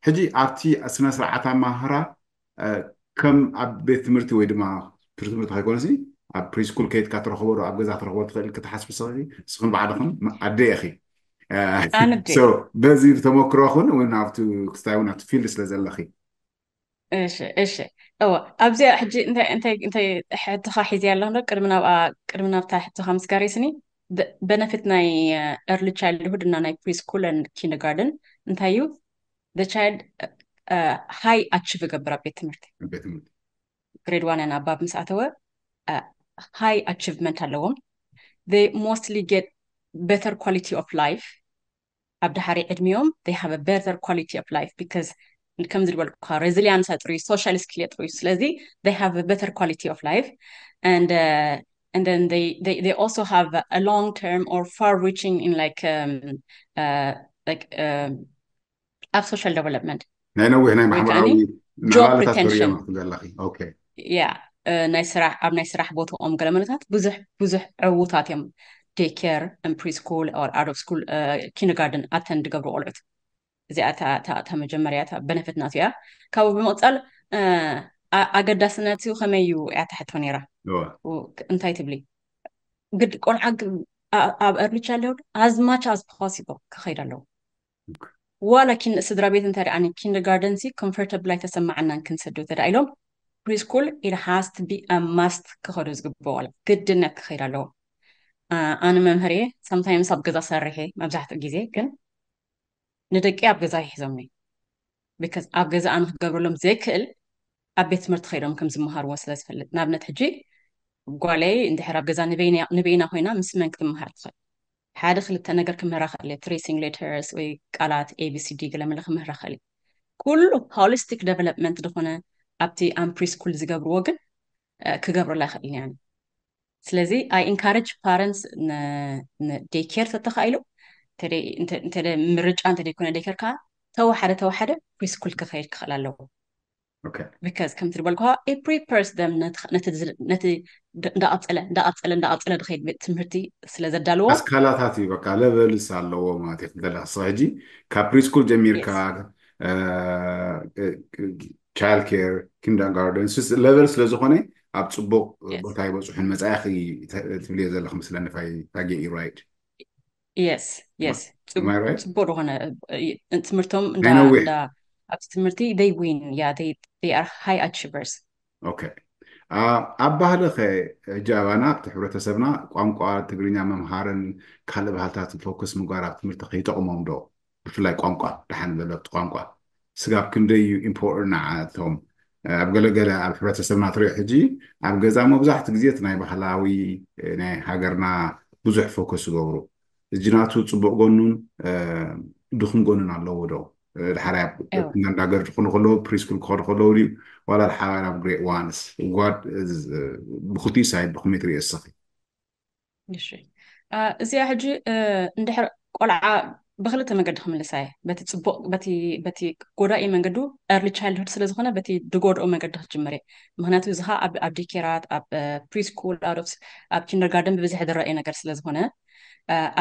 ሕጂ ኣብቲ ስነ ስርዓት ኣማህራ አ፣ ከም ኣብ ቤት ትምህርቲ ወይ ድማ ፕሪ ትምህርቲ ከይኮነሲ ኣብ ፕሪስኩል ከይድካ ትረኽቦ ዶ ኣብ ገዛ ትረኽቦ ትኽእል ክትሓስብ ሰ እስኽን ባዕልኽን ኣደ ኢኺ አ፣ ኣነ ኣደ so በዚ ተመክሮኽን እውን ኣብቲ ክስታይ እውን ኣብቲ ፊልድ ስለ ዘለኺ እሺ እሺ እወ ኣብዚኣ ሕጂ እንታይ እንታይ እንታይ ሕቶኻ ሒዝያ ኣለኹ ዶ ቅድሚ ናብኣ ቅድሚ ናብታ ሕቶኻ ምስጋር ስኒ በነፊት ናይ ኤርሊ ቻይልድሁድ እና ናይ ፕሪስኩል ን ኪንደርጋርደን እንታይ እዩ the child ሃይ ኣቺቭ ይገብር ኣብ ቤት ትምህርቲ ቤት ትምህርቲ ግሬድ ዋን ን ኣባብ ምስ ኣተወ ሃይ ኣቺቭመንት ኣለዎም they mostly get better quality of life ኣብ ድሓሪ ዕድሚኦም they have a better quality of life because ከም ዝበልኩካ ሬዚሊያንስ ኣጥርዩ ሶሻል ስኪል የጥርዩ ስለዚ they have a better quality of life and uh, and then they, they they also have a long term or far reaching in like um, uh, like um, ኣብ social development ናይ ነዊሕ ናይ ወይ ማሕበራዊ ከዓኒ job ምዕባለታት retention ትሪኦም ዘለኺ ኦኬ ያ እ፣ ናይ ስራሕ ኣብ ናይ ስራሕ ቦታኦም ገለ መለታት ብዙሕ ብዙሕ ዕዉታት እዮም ዴይ ኬር ን ፕሪስኩል ኦር ኣውት ኦፍ ስኩል ኪንደርጋርደን ኣተንድ ዝገብሩ ቆልዑት እዚኣ እታ እታ- እታ መጀመርያ እታ በነፊት ናቱ እያ ካብኡ ብምቕፃል እ፣ ኣ- ኣገዳስነቱ ከመይ እዩ እያ ትሕቶ ነይራ እወ ው- እንታይ ትብሊ ግድ ቆልዓ ግ- ኣ- ኣብ ኤርሊ ቻይልድሁድ as much as possible ክኸይድ ኣለዎ ዋላ ኪን ስድራ ቤት እንታይ ደኣ ኪንደርጋርደን ሲ ኮምፎርተብል ኣይተሰማዓናን ክንሰዶ ተዳ ኢሎም ፕሪስኩል it has to be a must ክኸዱ ዝግብኦ ዋላ ግድነት ክኸይድ ኣለዎ ኣ- ኣነ መምህር እየ sometimes ኣብ ገዛ ሰርሕ እየ መብዛሕትኡ ግዜ ግን ንደቂ ኣብ ገዛ ይሕዞም እየ because ኣብ ገዛ ኣነ ክገብረሎም ዘይክእል ኣብ ቤት ትምህርቲ ከይዶም ከም ዝመሃርዎ ስለ ዝፈልጥ ንኣብነት ሕጂ ጓለይ እንድሕር ኣብ ገዛ ንበይና ንበይና ኮይና ምስ መን ክትመሃር ትኽእል ሓደ ክልተ ነገር ክምህራ ክእል እየ tracing letters ወይ ቃላት ኤቢሲዲ ገለመለ ክምህራ ክእል እየ ኩሉ holistic development ዝኾነ ኣብቲ ኣብ ፕሪስኩል ዝገብርዎ ግን እ፣ ክገብሩላ ይኽእል እየ ስለዚ I encourage parents ንዴይ ኬር ተተኻኢሉ እንተ ምርጫ እንተ ዘይኮነ ዴይ ኬር ከዓ ተወሓደ ተወሓደ ፕሪስኩል ክኸይድ ክኽእል ኣለዎ okay because ከምቲ ዝበልኩ it prepares them ነቲ እንዳቐፀለ እንዳቐፀለ እንዳቐፀለ ዝኸይድ ቤት ትምህርቲ ስለ ዘዳልዎ ኣስካላታት እዩ በቃ ለቨልስ ኣለዎ ማለት እዩ ክበላ ሕጂ ካብ ፕሪስኩል ጀሚርካ ቻይልድ ኬር ኪንደርጋርደን ለቨል ስለዝኾነ ኣብ ፅቡቅ ቦታ ይበፅሑን መፃኢኺ ትብልዮ ዘለኹ ምስለኒ ፋጌ right yes yes Am I right? ፅቡቅ ዝኾነ ትምህርቶም ናይ ነዊሕ ኣብቲ ትምህርቲ they win yeah they are high achievers okay ኣብ ባህልኸ ሕጂ ኣባና ኣብቲ ሕብረተሰብና ቋንቋ ትግርኛ ምምሃርን ካልእ ባህልታት ፎከስ ምግባር ኣብ ትምህርቲ ከይጠቕሞም ዶ ብፍላይ ቋንቋ ደሓን በለብቲ ቋንቋ ስጋብ ክንደይ እዩ ኢምፖርትን ንዓቶም ኣብ ገለገለ ኣብ ሕብረተሰብና ትሪኦ ሕጂ ኣብ ገዛ መብዛሕቲ ግዜ እቲ ናይ ባህላዊ ናይ ሃገርና ብዙሕ ፎከስ ዝገብሩ እጅናቱ ጽቡቕ ጎኑን ድኹም ጎኑን ኣለዎ ዶ? ድሓር ኣብ እንዳገር ክኾኑ ከለዉ ፕሪስኩል ክኾኑ ከለዉ ድዩ ዋላ ድሓር ኣብ ግሬድ ዋንስ ጓድ ብክልቲኡ ሳይድ ብኸመይ ትሪኦ እስኺ? እሺ እዚኣ ሕጂ እንድሕር ቆልዓ ብክልተ መገዲ ክምልሳ እየ። በቲ ፅቡቅ በቲ ጎዳኢ መንገዱ early childhood ስለዝኮነ በቲ ድጎድኦ መገዲ ክትጅምር እየ። ምክንያቱ እዚ ከዓ ኣብ ዴኬራት ኣብ ፕሪስኩል ኣብ ኪንደርጋርደን ብብዝሒ ዝረኣየ ነገር ስለዝኮነ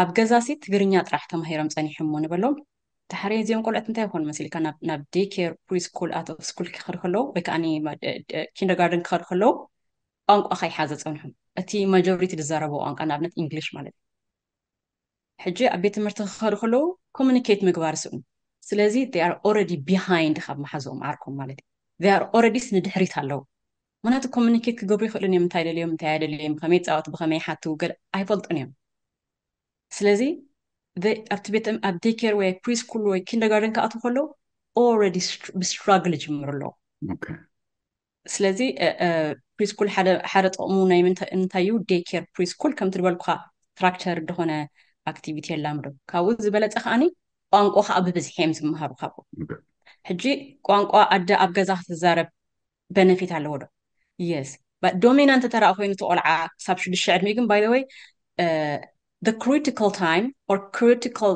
ኣብ ገዛ ሲ ትግርኛ ጥራሕ ተማሂሮም ፀኒሖም ንበሎም። ተሓረየ እዚኦም ቆልዑት እንታይ ይኮኑ መሲልካ ናብ ዴኬር ፕሪስኩል ኣት ስኩል ክኸዱ ከለዉ ወይ ከዓ ኪንደርጋርደን ክኸዱ ከለዉ ቋንቋ ከይሓዘ ፀንሑ። እቲ ማጆሪቲ ዝዛረቦ ቋንቋ ንኣብነት ኢንግሊሽ ማለት እዩ። ሕጂ ኣብ ቤት ትምህርቲ ክኸዱ ከለዉ ኮሚኒኬት ምግባር ስእኑ። ስለዚ they are already behind ካብ መሓዝኦም ዓርኮም ማለት እዩ። They are already ንድሕሪት ኣለዉ። ምክንያቱ ኮሚኒኬት ክገብሩ ይኽእሉን እዮም። እንታይ ደልዮም እንታይ ኣደልዮም ከመይ ፃወት ብኸመይ ሓቱ ገለ ኣይፈልጡን እዮም። ስለዚ ኣብቲ ቤት ኣብ ዴኬር ወይ ፕሪስኩል ወይ ኪንደርጋርደን ክኣትዉ ከለዉ already ብስትራግል ይጅምሩ ኣለዉ። ስለዚ ፕሪስኩል ሓደ ጥቕሙ ናይ ምንታይ እዩ? ዴኬር ፕሪስኩል ከምቲ ዝበልኩኻ ስትራክቸር ዝኾነ ኣክቲቪቲ የላምዶ። ካብኡ ዝበለፀ ከዓኒ ቋንቋ ከዓ ብብዝሒ እዮም ዝመሃሩ ካብኡ። ሕጂ ቋንቋ ኣደ ኣብ ገዛ ክትዛረብ በነፊት ኣለዎ ዶ? የስ። ዶሚናንት ተራ ኮይኑ እቲ ቆልዓ ክሳብ ሽዱሽተ ዕድሚኡ ግን ባይ ወይ critical time or critical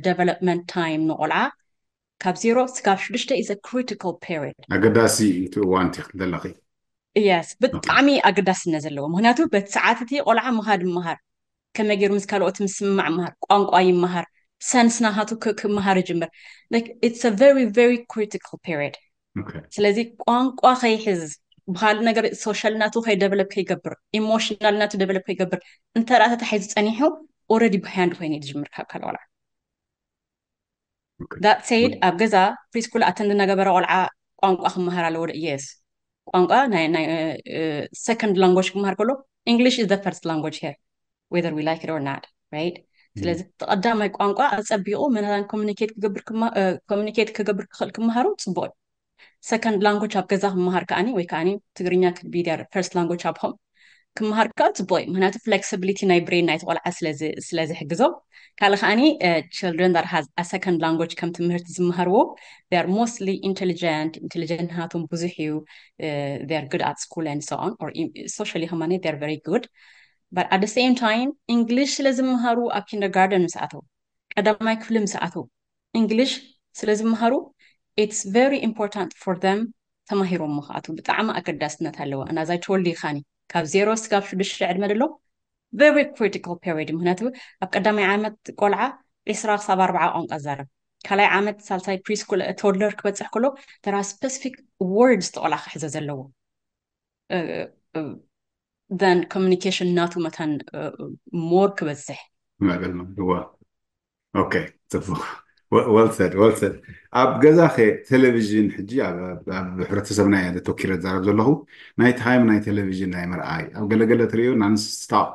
development time ንቆልዓ ካብ ዜሮ ስጋብ ሽዱሽተ is a critical period። ኣገዳሲ እቲ እዋን እቲ ዘለኺ የስ ብጣዕሚ ኣገዳስነት ዘለዎ። ምክንያቱ በቲ ሰዓት እቲ ቆልዓ ምሃድ ምሃር ከመይ ገይሩ ምስ ካልኦት ምስምማዕ ምሃር ቋንቋ ይመሃር ሰንስ ናሃቱ ክመሃር ይጅምር። It's a very very critical period። ስለዚ ቋንቋ ከይሕዝ ብካልእ ነገር ሶሻል ናቱ ከይደቨሎፕ ከይገብር ኢሞሽናል ናቱ ደቨሎፕ ከይገብር እንተ ተታሒዙ ፀኒሑ already behind ኮይኑ እዩ ዝጅምር ካብ ካልእ ቆልዓ። That said ኣብ ገዛ ፕሪስኩል ኣተንድ እናገበረ ቆልዓ ቋንቋ ክመሃር ኣለዎ። የስ ቋንቋ ናይ ሰኮንድ ላንጉጅ ክመሃር ከሎ English is the first language here whether we like it or not right? ስለዚ ተቐዳማይ ቋንቋ ኣፀቢቑ መናታን ኮሚኒኬት ክገብር ክማ- እ፣ ኮሚኒኬት ክገብር ክኽእል ክመሃሩ ፅቡቕ እዩ። ሰኮንድ ላንጉጅ ኣብ ገዛ ክመሃር ከዓኒ ወይ ከዓኒ ትግርኛ could be their first language ኣብ ሆም ክመሃር ከዓ ፅቡቕ እዩ። ምክንያቱ ፍሌክሲቢሊቲ ናይ ብሬን ናይቲ ቆልዓ ስለዚ ስለዝሕግዞ። ካልእ ከዓኒ children that has a second language ከም ትምህርቲ ዝመሃርዎ they are mostly intelligent intelligent ናቶም ብዙሕ እዩ። They are good at school and so on or socially ከማኒ they are very good but at the same time English ስለ ዝመሃሩ ኣብ ኪንደርጋርደን ምስ ኣተው ቀዳማይ ክፍሊ ምስ ኣተው English ስለ ዝመሃሩ it's very important for them ተማሂሮም ምኽኣቱ ብጣዕሚ ኣገዳስነት ኣለዎ። And as I told you ከዓኒ ካብ ዜሮ ስጋብ ሽዱሽተ ዕድመ ደሎ very critical period ምክንያቱ ኣብ ቀዳማይ ዓመት ቆልዓ ዒስራ ክሳብ ኣርባዓ ቋንቋ ዛረብ ካልኣይ ዓመት ሳልሳይ ፕሪስኩል ቶድለር ክበፅሕ ከሎ ተራ ስፐሲፊክ ወርድስ ተቆልዓ ክሕዘ ዘለዎ then communication ናቱ መታን more ክበዝሕ ምዕብል ዋ okay ፅቡቅ well said well said ኣብ ገዛ ከ ቴሌቪዥን ሕጂ ኣብ ሕብረተሰብና እየ ተወኪረ ዝዛረብ ዘለኹ ናይ ታይም ናይ ቴሌቪዥን ናይ ምርኣይ ኣብ ገለገለ ትሪኦ non-stop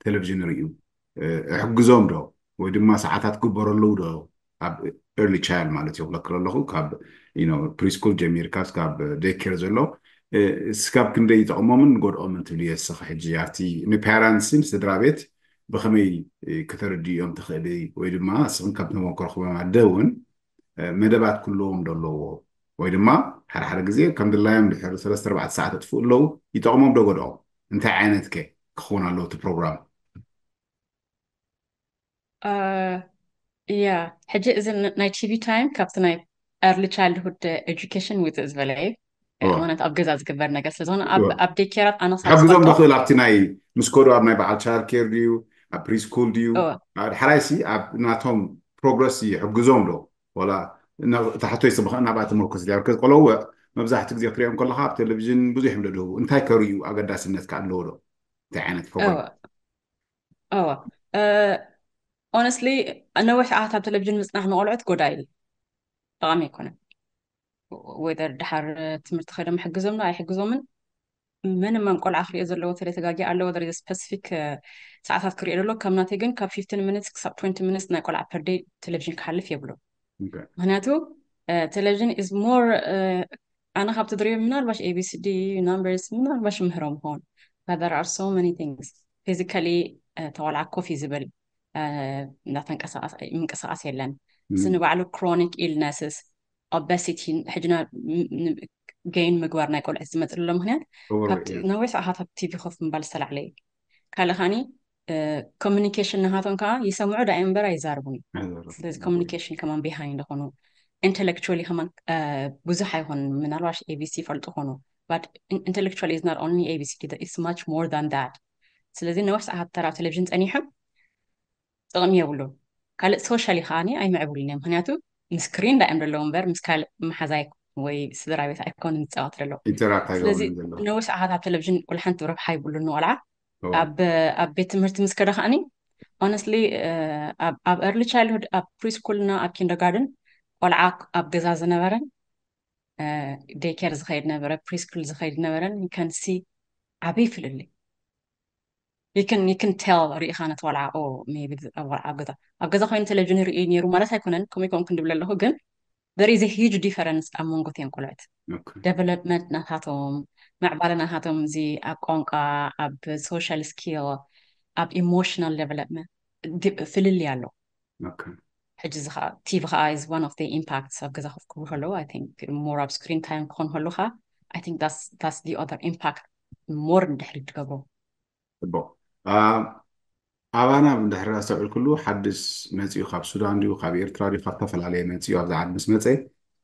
ቴሌቪዥን ርእዩ እሕግዞም ዶ ወይ ድማ ሰዓታት ክግበረለዉ ዶ ኣብ early child ማለት እዩ ክለክር ኣለኹ ካብ preschool ጀሚርካ ካብ daycare ዘሎ ስካብ ክንደይ ይጠቕሞምን ጎድኦምን ትብልዮ እስኺ ሕጂ ኣብቲ ንፓረንትስን ስድራ ቤት ብኸመይ ክተረድእዮም ትኽእሊ ወይ ድማ እስኽን ካብ ተመክሮኹም ኣደ እውን መደባት ክህልዎም ዶ ኣለዎ ወይ ድማ ሓደ ሓደ ግዜ ከም ድላዮም ድሕሪ ሰለስተ ኣርባዕተ ሰዓት ኣጥፍኡ ኣለዉ ይጠቕሞም ዶ ጎድኦም እንታይ ዓይነት ከ ክኸውን ኣለዎ እቲ ፕሮግራም ያ ሕጂ እዚ ናይ ቲቪ ታይም ካብቲ ናይ early childhood education ውፅእ ዝበለ እዩ ምክንያቱ ኣብ ገዛ ዝግበር ነገር ስለዝኾነ ኣብ ዴኬራት ኣነ ሕግዞም ዶ ክእል ኣብቲ ናይ ምስ ከዱ ኣብ ናይ በዓል child care ድዩ ኣብ preschool ድዩ ድሓራይሲ ኣብ ናቶም ፕሮግረስ ይሕግዞም ዶ ወላ ታሕቶይ ስብኸ ናብኣ ተመርኮስ ዲያ ከዚ ቆለወ መብዛሕቲ ግዜ ክትሪኦም ከለካ ኣብ ቴሌቪዥን ብዙሕ እዮም ደድህቡ እንታይ ከርእዩ ኣገዳስነት ከ ኣለዎ ዶ እንታይ ዓይነት ፕሮግራም እዋ honestly ነዊሕ ሰዓት ኣብ ቴሌቪዥን ምፅናሕ ንቆልዑት ጎዳኢ እዩ ጠቃሚ ኣይኮነን whether ድሓር ትምህርቲ ከይዶም ሕግዞም ዶ ኣይሕግዞምን ምንም ቆልዓ ክሪኦ ዘለዎ ተለይ ተጋጊ ኣለዎ there is specific ሰዓታት ክሪኦ ዘሎ ከም ናተይ ግን ካብ fifteen minutes ክሳብ twenty minutes ናይ ቆልዓ per day ቴሌቪዥን ክሓልፍ የብሉ ምክንያቱ ቴሌቪዥን is more ኣነ ካብ ትድሪዮ ምናልባሽ abcd numbers ምናልባሽ ምህሮም ሆን there are so many things physically ተቆልዓ ኮፍ እዩ ዝብል እንዳተንቀሳቀስ ምንቅስቃስ የለን። እዚ ንባዕሉ chronic illnesses፣ obesity፣ ሕጅና gain ምግባር ናይ ቆልዑት ዝመፅእ ዘሎ ምክንያት ካብ ነዊሕ ሰዓታት ኣብ ቲቪ ኮፍ ምባል ዝተላዕለ እዩ። ካልእ ከዓኒ communication ናሃቶም ከዓ ይሰምዑ ዳኣ እምበር ኣይዛርቡን እዩ። ስለዚ communication ከማን behind ይኾኑ። Intellectually ከማን ብዙሕ ኣይኾኑን። ምናልባሽ ኤቢሲ ይፈልጡ ኾኑ፣ but intellectually is not only A B C D, it's much more than that። ስለዚ ነዊሕ ሰዓታት ተራ ቴሌቪዥን ፀኒሖም ጥቕሚ የብሉን። ካልእ ሶሻሊ ከዓኒ ኣይምዕብሉን እዮም። ምክንያቱ ምስ ስክሪን ዳእዮም ዘለዉ እምበር ምስ ካልእ መሓዛይ ወይ ስድራ ቤት ኣይኮኑን ዝፃወት ዘለዉ። ስለዚ ነዊሕ ሰዓታት ኣብ ቴሌቪዥን ወላ ሓንቲ ረብሓ ይብሉን ንቆልዓ። ኣብ ቤት ትምህርቲ ምስ ከደ ከዓኒ honestly ኣብ early childhood፣ ኣብ ፕሪስኩል እና ኣብ ኪንደርጋርደን ቆልዓ ኣብ ገዛ ዝነበረን ዴይኬር ዝኸይድ ነበረ፣ ፕሪስኩል ዝኸይድ ነበረን you can see ዓብይ ፍልልይ። You can tell ርኢኻ ነቲ ቆልዓ maybe ቆልዓ ኣብ ገዛ ኣብ ገዛ ኮይኑ ቴሌቪዥን ይርኢ ነይሩ ማለት ኣይኮነን። ከምኡ ይኮን ክንድብል ኣለኹ ግን there is a huge difference ኣብ መንጎ እቲኦም ቆልዑት። Development ናታቶም፣ ምዕባለ ናታቶም፣ እዚ ኣብ ቋንቋ፣ ኣብ social skill፣ ኣብ emotional development ፍልልይ ኣሎ። ሕጂ እዚ ከዓ ቲቪ ከዓ is one of the impacts። ኣብ ገዛ ኮፍ ክብሉ ከለዉ I think more ኣብ screen time ክኾኑ ከለዉ ከዓ I think that's the other impact more ንድሕሪት ትገብሮ። ፅቡቅ። ኣባና እንድሕር ኣስተውዒልክሉ ሓድሽ መፂኡ ካብ ሱዳን ድዩ ካብ ኤርትራ ድዩ ካብ ዝተፈላለየ መፂኡ ኣብዚ ዓዲ ምስ መፀ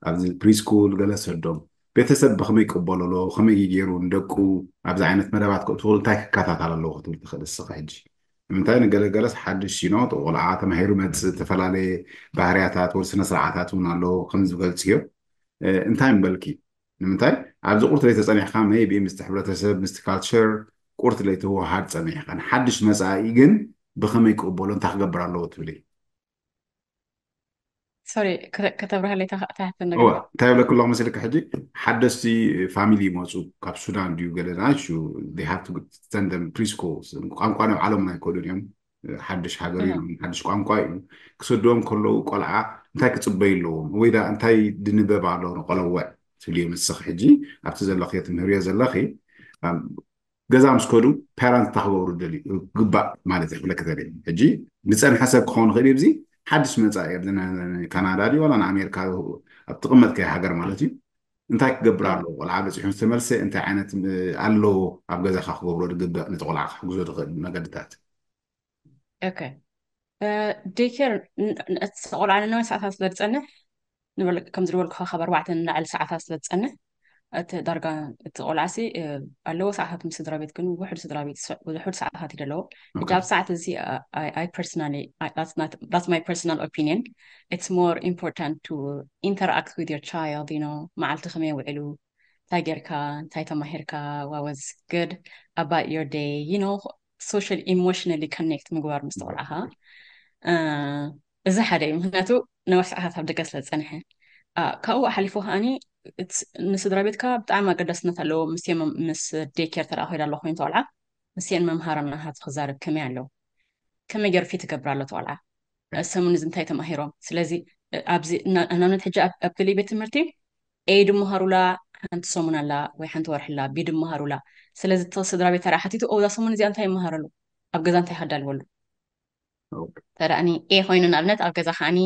ኣብዚ ፕሪስኩል ገለ ሰዶም ቤተሰብ ብከመይ ይቅበሎ ኣሎ ከመይ ገይሩ ንደቁ ኣብዚ ዓይነት መደባት ከእትውሉ እንታይ ክከታተል ኣለዎ ክትብል ትኽእል እስኻ ሕጂ? ንምንታይ ንገለገለስ ሓድሽ you know ቆልዓ ተማሂሩ መፅእ ዝተፈላለየ ባህርያታት ወይ ስነ ስርዓታት እውን ኣለዎ ከም ዝገልፅዮ እንታይ ምበልኪ? ንምንታይ ኣብዚ ቁርት ለይተፀኒሕካ maybe ምስቲ ሕብረተሰብ ምስቲ ካልቸር ቁርት ለይተወሃድ ፀኒሕካ ንሓድሽ መፃኢ ግን ብኸመይ ክቕበሎ እንታይ ክገብር ኣለዎ ትብሊ? ሶሪ ከተብርሃለይ ታሕትን ነገር እንታይ ብለክሎ መስልካ ሕጂ ሓደስቲ ፋሚሊ ይመፁ ካብ ሱዳን ድዩ ገለ ናሹ they have to send them preschool ቋንቋ ናይ ባዕሎም ኣይኮኑን እዮም ሓድሽ ሃገር እዩ ሓድሽ ቋንቋ እዩ ክሰድዎም ከለዉ ቆልዓ እንታይ ክፅበዩ ኣለዎም ወይ ዳ እንታይ ድንበብ ኣለዎ ንቆለወዕ ትብልዮ ምስኽ ሕጂ ኣብቲ ዘለኽዮ ትምህርዮ ዘለኺ ገዛ ምስ ከዱ ፓረንት እንታይ ክገብሩ ደልዩ ግባእ ማለት እዩ ክብለክ ደልየ ሕጂ ዝፀንሐ ሰብ ክኸውን ይኽእል እዩ እዚ ሓድሽ መፃኢ ኣብዚ ካናዳ ድዩ ዋላ ንኣሜሪካ ኣብ ትቕመጥከ ሃገር ማለት እዩ እንታይ ክገብር ኣለዎ ቆልዓ በፂሑ ዝተመልሰ እንታይ ዓይነት ኣለዎ ኣብ ገዛካ ክገብሮ ዝግባእ ነቲ ቆልዓ ክሕግዞ ዝኽእል መገድታት ኦኬ ዴይኬር እቲ ቆልዓ ንነዊሕ ሰዓታት ስለ ዝፀንሕ ንበል ከም ዝበልኩኻ ካብ ኣርባዕተ ንላዕሊ ሰዓታት ስለ ዝፀንሕ እቲ ዳርጋ እቲ ቆልዓሲ ኣለዎ ሰዓታት ምስ ስድራ ቤት ግን ውሕድ ስድራ ቤት ውሕድ ሰዓታት እዩ ዘለዎ ሕጂ ኣብ ሰዓት እዚ I personally that's my personal opinion it's more important to interact with your child you know መዓልቲ ከመይ ውዕሉ እንታይ ጌርካ እንታይ ተማሂርካ what was good about your day you know social emotionally connect ምግባር ምስ ቆልዓኻ እዚ ሓደ እዩ ምክንያቱ ነዊሕ ሰዓታት ኣብ ደገ ስለ ዝፀንሐ ካብኡ ሓሊፉ ከዓኒ ንስድራ ቤትካ ብጣዕሚ ኣገዳስነት ኣለዎ ምስ ምስ ዴይኬር ተደኣ ኮይዳ ኣለዎ ኮይኑ ተቆልዓ ምስን መምሃራን ናሃት ክዛረብ ከመይ ኣለዎ ከመይ ገይሩ ፊት ይገብር ኣሎ ተቆልዓ ሰሙን እዚ እንታይ ተማሂሮም ስለዚ ኣብዚ ንኣብነት ሕጂ ኣብ ገሊእ ቤት ትምህርቲ ኤ ድመሃሩላ ሓንቲ ሰሙን ኣላ ወይ ሓንቲ ወርሒ ኣላ ቢ ድመሃሩላ ስለዚ እቲ ስድራ ቤት ተራ ሓቲቱ እዛ ሰሙን እዚኣ እንታይ ይመሃረሉ ኣብ ገዛ እንታይ ከዳልወሉ ተዳእኒ ኤ ኮይኑ ንኣብነት ኣብ ገዛ ከዓኒ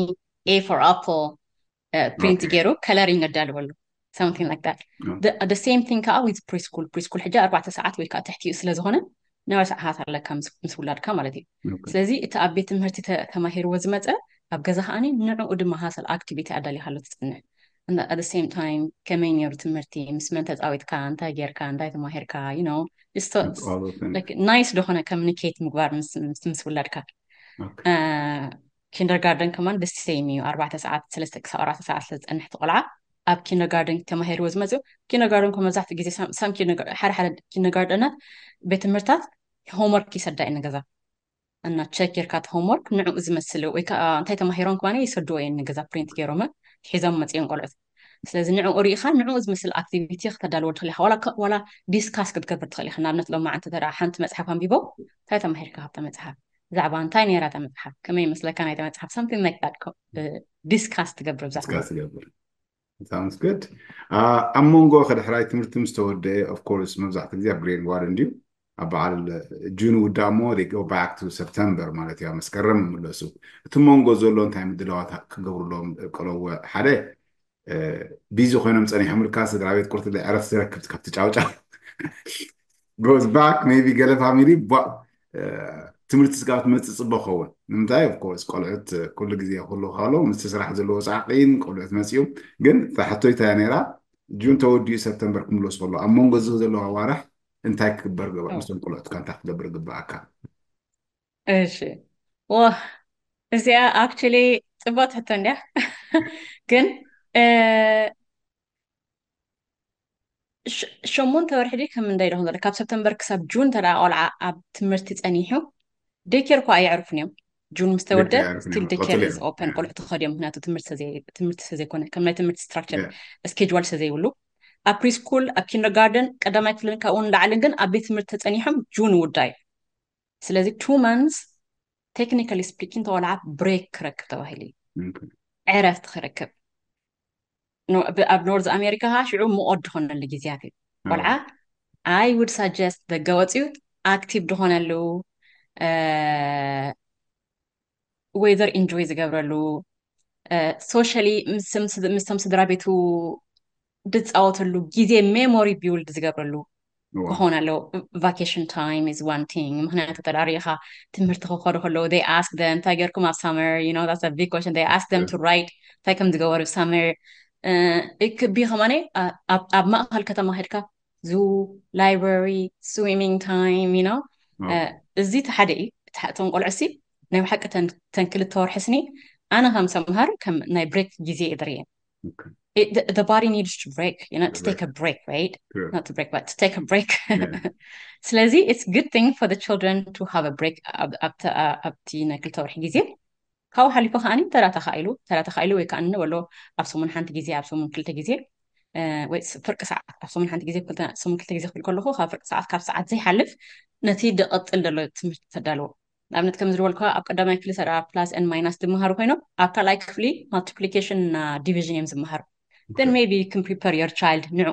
A for apple ፕሪንት ገይሩ coloring ኣዳልወሉ something like that the same thing ከዓ with preschool preschool ሕጂ ኣርባዕተ ሰዓት ወይ ከዓ ትሕቲኡ ስለ ዝኾነ ነዊሕ ሰዓታት ኣለካ ምስ ውላድካ ማለት እዩ ስለዚ እቲ ኣብ ቤት ትምህርቲ ተማሂርዎ ዝመፀ ኣብ ገዛ ከዓኒ ንዕኡ ድማ ሃሰል ኣክቲቪቲ ኣዳሊኻሉ ትፅንዕ the same time ከመይ ነይሩ ትምህርቲ ምስ መን ተፃዊትካ እንታይ ጌርካ እንታይ ተማሂርካ you know ናይስ ዝኾነ communicate ምግባር ምስ ውላድካ ኪንደርጋርደን ከማን the same እዩ ኣርባዕተ ሰዓት ሰለስተ ክሳብ ኣርባዕተ ሰዓት ስለ ዝፀንሕ ቆልዓ ኣብ ኪንደርጋርደን ተማሂርዎ ዝመፅኡ ኪንደርጋርደን ኮ መብዛሕትኡ ግዜ some ሓደ ሓደ ኪንደርጋርደናት ቤት ትምህርታት homework ይሰዳ እዩ ንገዛ እና ቸክ ጌርካ እቲ homework ንዕኡ ዝመስል ወይ ከዓ እንታይ ተማሂሮም ከማን ይሰድዎ እየን ንገዛ ፕሪንት ገይሮም ሒዞም መፅኦም ቆልዑት ስለዚ ንዕኡ ርኢኻ ንዕኡ ዝመስል ኣክቲቪቲ ክተዳልዎ ትኽእል ኢኻ ዋላ discuss ክትገብር ትኽእል ኢኻ ንኣብነት ሎማዓንቲ ተደኣ ሓንቲ መፅሓፍ ኣንቢቦም እንታይ ተማሂርካ ካብታ መፅሓፍ ብዛዕባ እንታይ ነይራ እታ መፅሓፍ ከመይ ይመስለካ ናይታ መፅሓፍ something like that discuss ትገብር ብዛዕባ ትገብር sounds good ኣብ መንጎ ከድሕራይ ትምህርቲ ምስ ተወደአ of course መብዛሕትኡ ግዜ ኣብ grade one እንድዩ ኣብ በዓል ጁን ውዳ እሞ go back to September ማለት እዩ። መስከረም ይምለሱ። እቲ መንጎ ዘሎ እንታይ ምድላዋት ክገብሩሎም ቀለዎ? ሓደ ቢዚ ኮይኖም ፀኒሖም ልካ ስድራ ቤት ቁርት ዕረፍቲ ትረክብ ካብቲ ጫውጫው goes back maybe ገለ ፋሚሊ ትምህርቲ ስጋብ ትመፅእ ፅቡቅ ኸውን። ንምንታይ? Of course ቆልዑት ኩሉ ግዜ ኩሉ ካሎ ምስቲ ስራሕ ዘለዎ ፃዕቂን ቆልዑት መፅኡ። ግን ሕቶይታ ነራ ጁን ተወዲኡ ሰፕተምበር ክምለሱ ከሎ ኣብ መንጎ እዚ ዘለዋ ኣዋርሕ እንታይ ክግበር ግባእ? ምስቶም ቆልዑትካ እንታይ ክትገብር ግባኣካ? እሺ ዋ እዚኣ actually ፅቡቅ ሕቶ እንዲያ ግን ሸሞንተ ወርሒ ዲ ከም እንታይ ደኹም ዘሎ ካብ ሰፕተምበር ክሳብ ጁን ተዳ ቆልዓ ኣብ ትምህርቲ ፀኒሑ ዴኬር እኳ ኣየዕርፉን እዮም። ጁን ምስ ተወደ ስቲል ዴኬር is open። ቆልዑ ተኸድዮም ምክንያቱ ትምህርቲ ስለዘይኮነ ከም ናይ ትምህርቲ ስትራክቸር ስኬጅዋል ስለዘይብሉ ኣብ ፕሪስኩል ኣብ ኪንደርጋርደን ቀዳማይ ክፍልን ካብኡ ንላዕልን ግን ኣብ ቤት ትምህርቲ ተፀኒሖም ጁን ውዳይ። ስለዚ two months technically speaking ተቆልዓ ብሬክ ክረክብ ተባሂሉ እዩ። ዕረፍቲ ክረክብ ኣብ ኖርዝ ኣሜሪካ ከዓ ሽዑ ምቆድ ዝኾነሉ ግዜያት እዩ። ቆልዓ I would suggest ደገ ወፅዩ ኣክቲቭ ዝኾነሉ weather ኢንጆይ ዝገብረሉ ሶሻሊ ምስቶም ስድራ ቤቱ ዝፃወተሉ ግዜ ሜሞሪ ቢውልድ ዝገብረሉ ክኾን ኣለዎ። Vacation time is one thing። ምክንያቱ ተዳሪኻ ትምህርቲ ክኸዱ ከለዉ they ask them እንታይ ገርኩም ኣብ summer you know that's a big question they ask them to write እንታይ ከም ዝገበሩ summer it could be ከማነ ኣብ ማእኸል ከተማ ከድካ ዙ library swimming time you know እዚ ሓደ እዩ። እቶም ቆልዑ ሲ ናይ ብሓቂ ተን ክልተ ወርሒ ስኒ ኣነ ከም ሰምሃር ከም ናይ ብሬክ ግዜ እየ ዝርእየን። The body needs to break, you know, to take a break, right? Not to break, but to take a break. ስለዚ it's good thing for the children to have a break ኣብቲ ናይ ክልተ ወርሒ ግዜ። ካብኡ ሓሊፉ ከዓኒ ተራ ተኻኢሉ ተራ ተኻኢሉ ወይ ከዓ ንበሎ ኣብ ሰሙን ሓንቲ ግዜ ኣብ ሰሙን ክልተ ግዜ ወይ ፍርቂ ሰዓት ኣብ ሰሙን ሓንቲ ግዜ ሰሙን ክልተ ግዜ ክብል ከለኹ ካብ ፍርቂ ሰዓት ካብ ሰዓት ዘይሓልፍ ነቲ ደቐጥል ዘሎ ትምህርቲ ተዳልዎ። ንኣብነት ከም ዝበልኳ ኣብ ቀዳማይ ክፍሊ ሰራ ፕላስ ን ማይናስ ዝመሃሩ ኮይኖም ኣብ ካልኣይ ክፍሊ ማልቲፕሊኬሽን እና ዲቪዥን እዮም ዝመሃሩ። Then maybe you can prepare your child ንዑ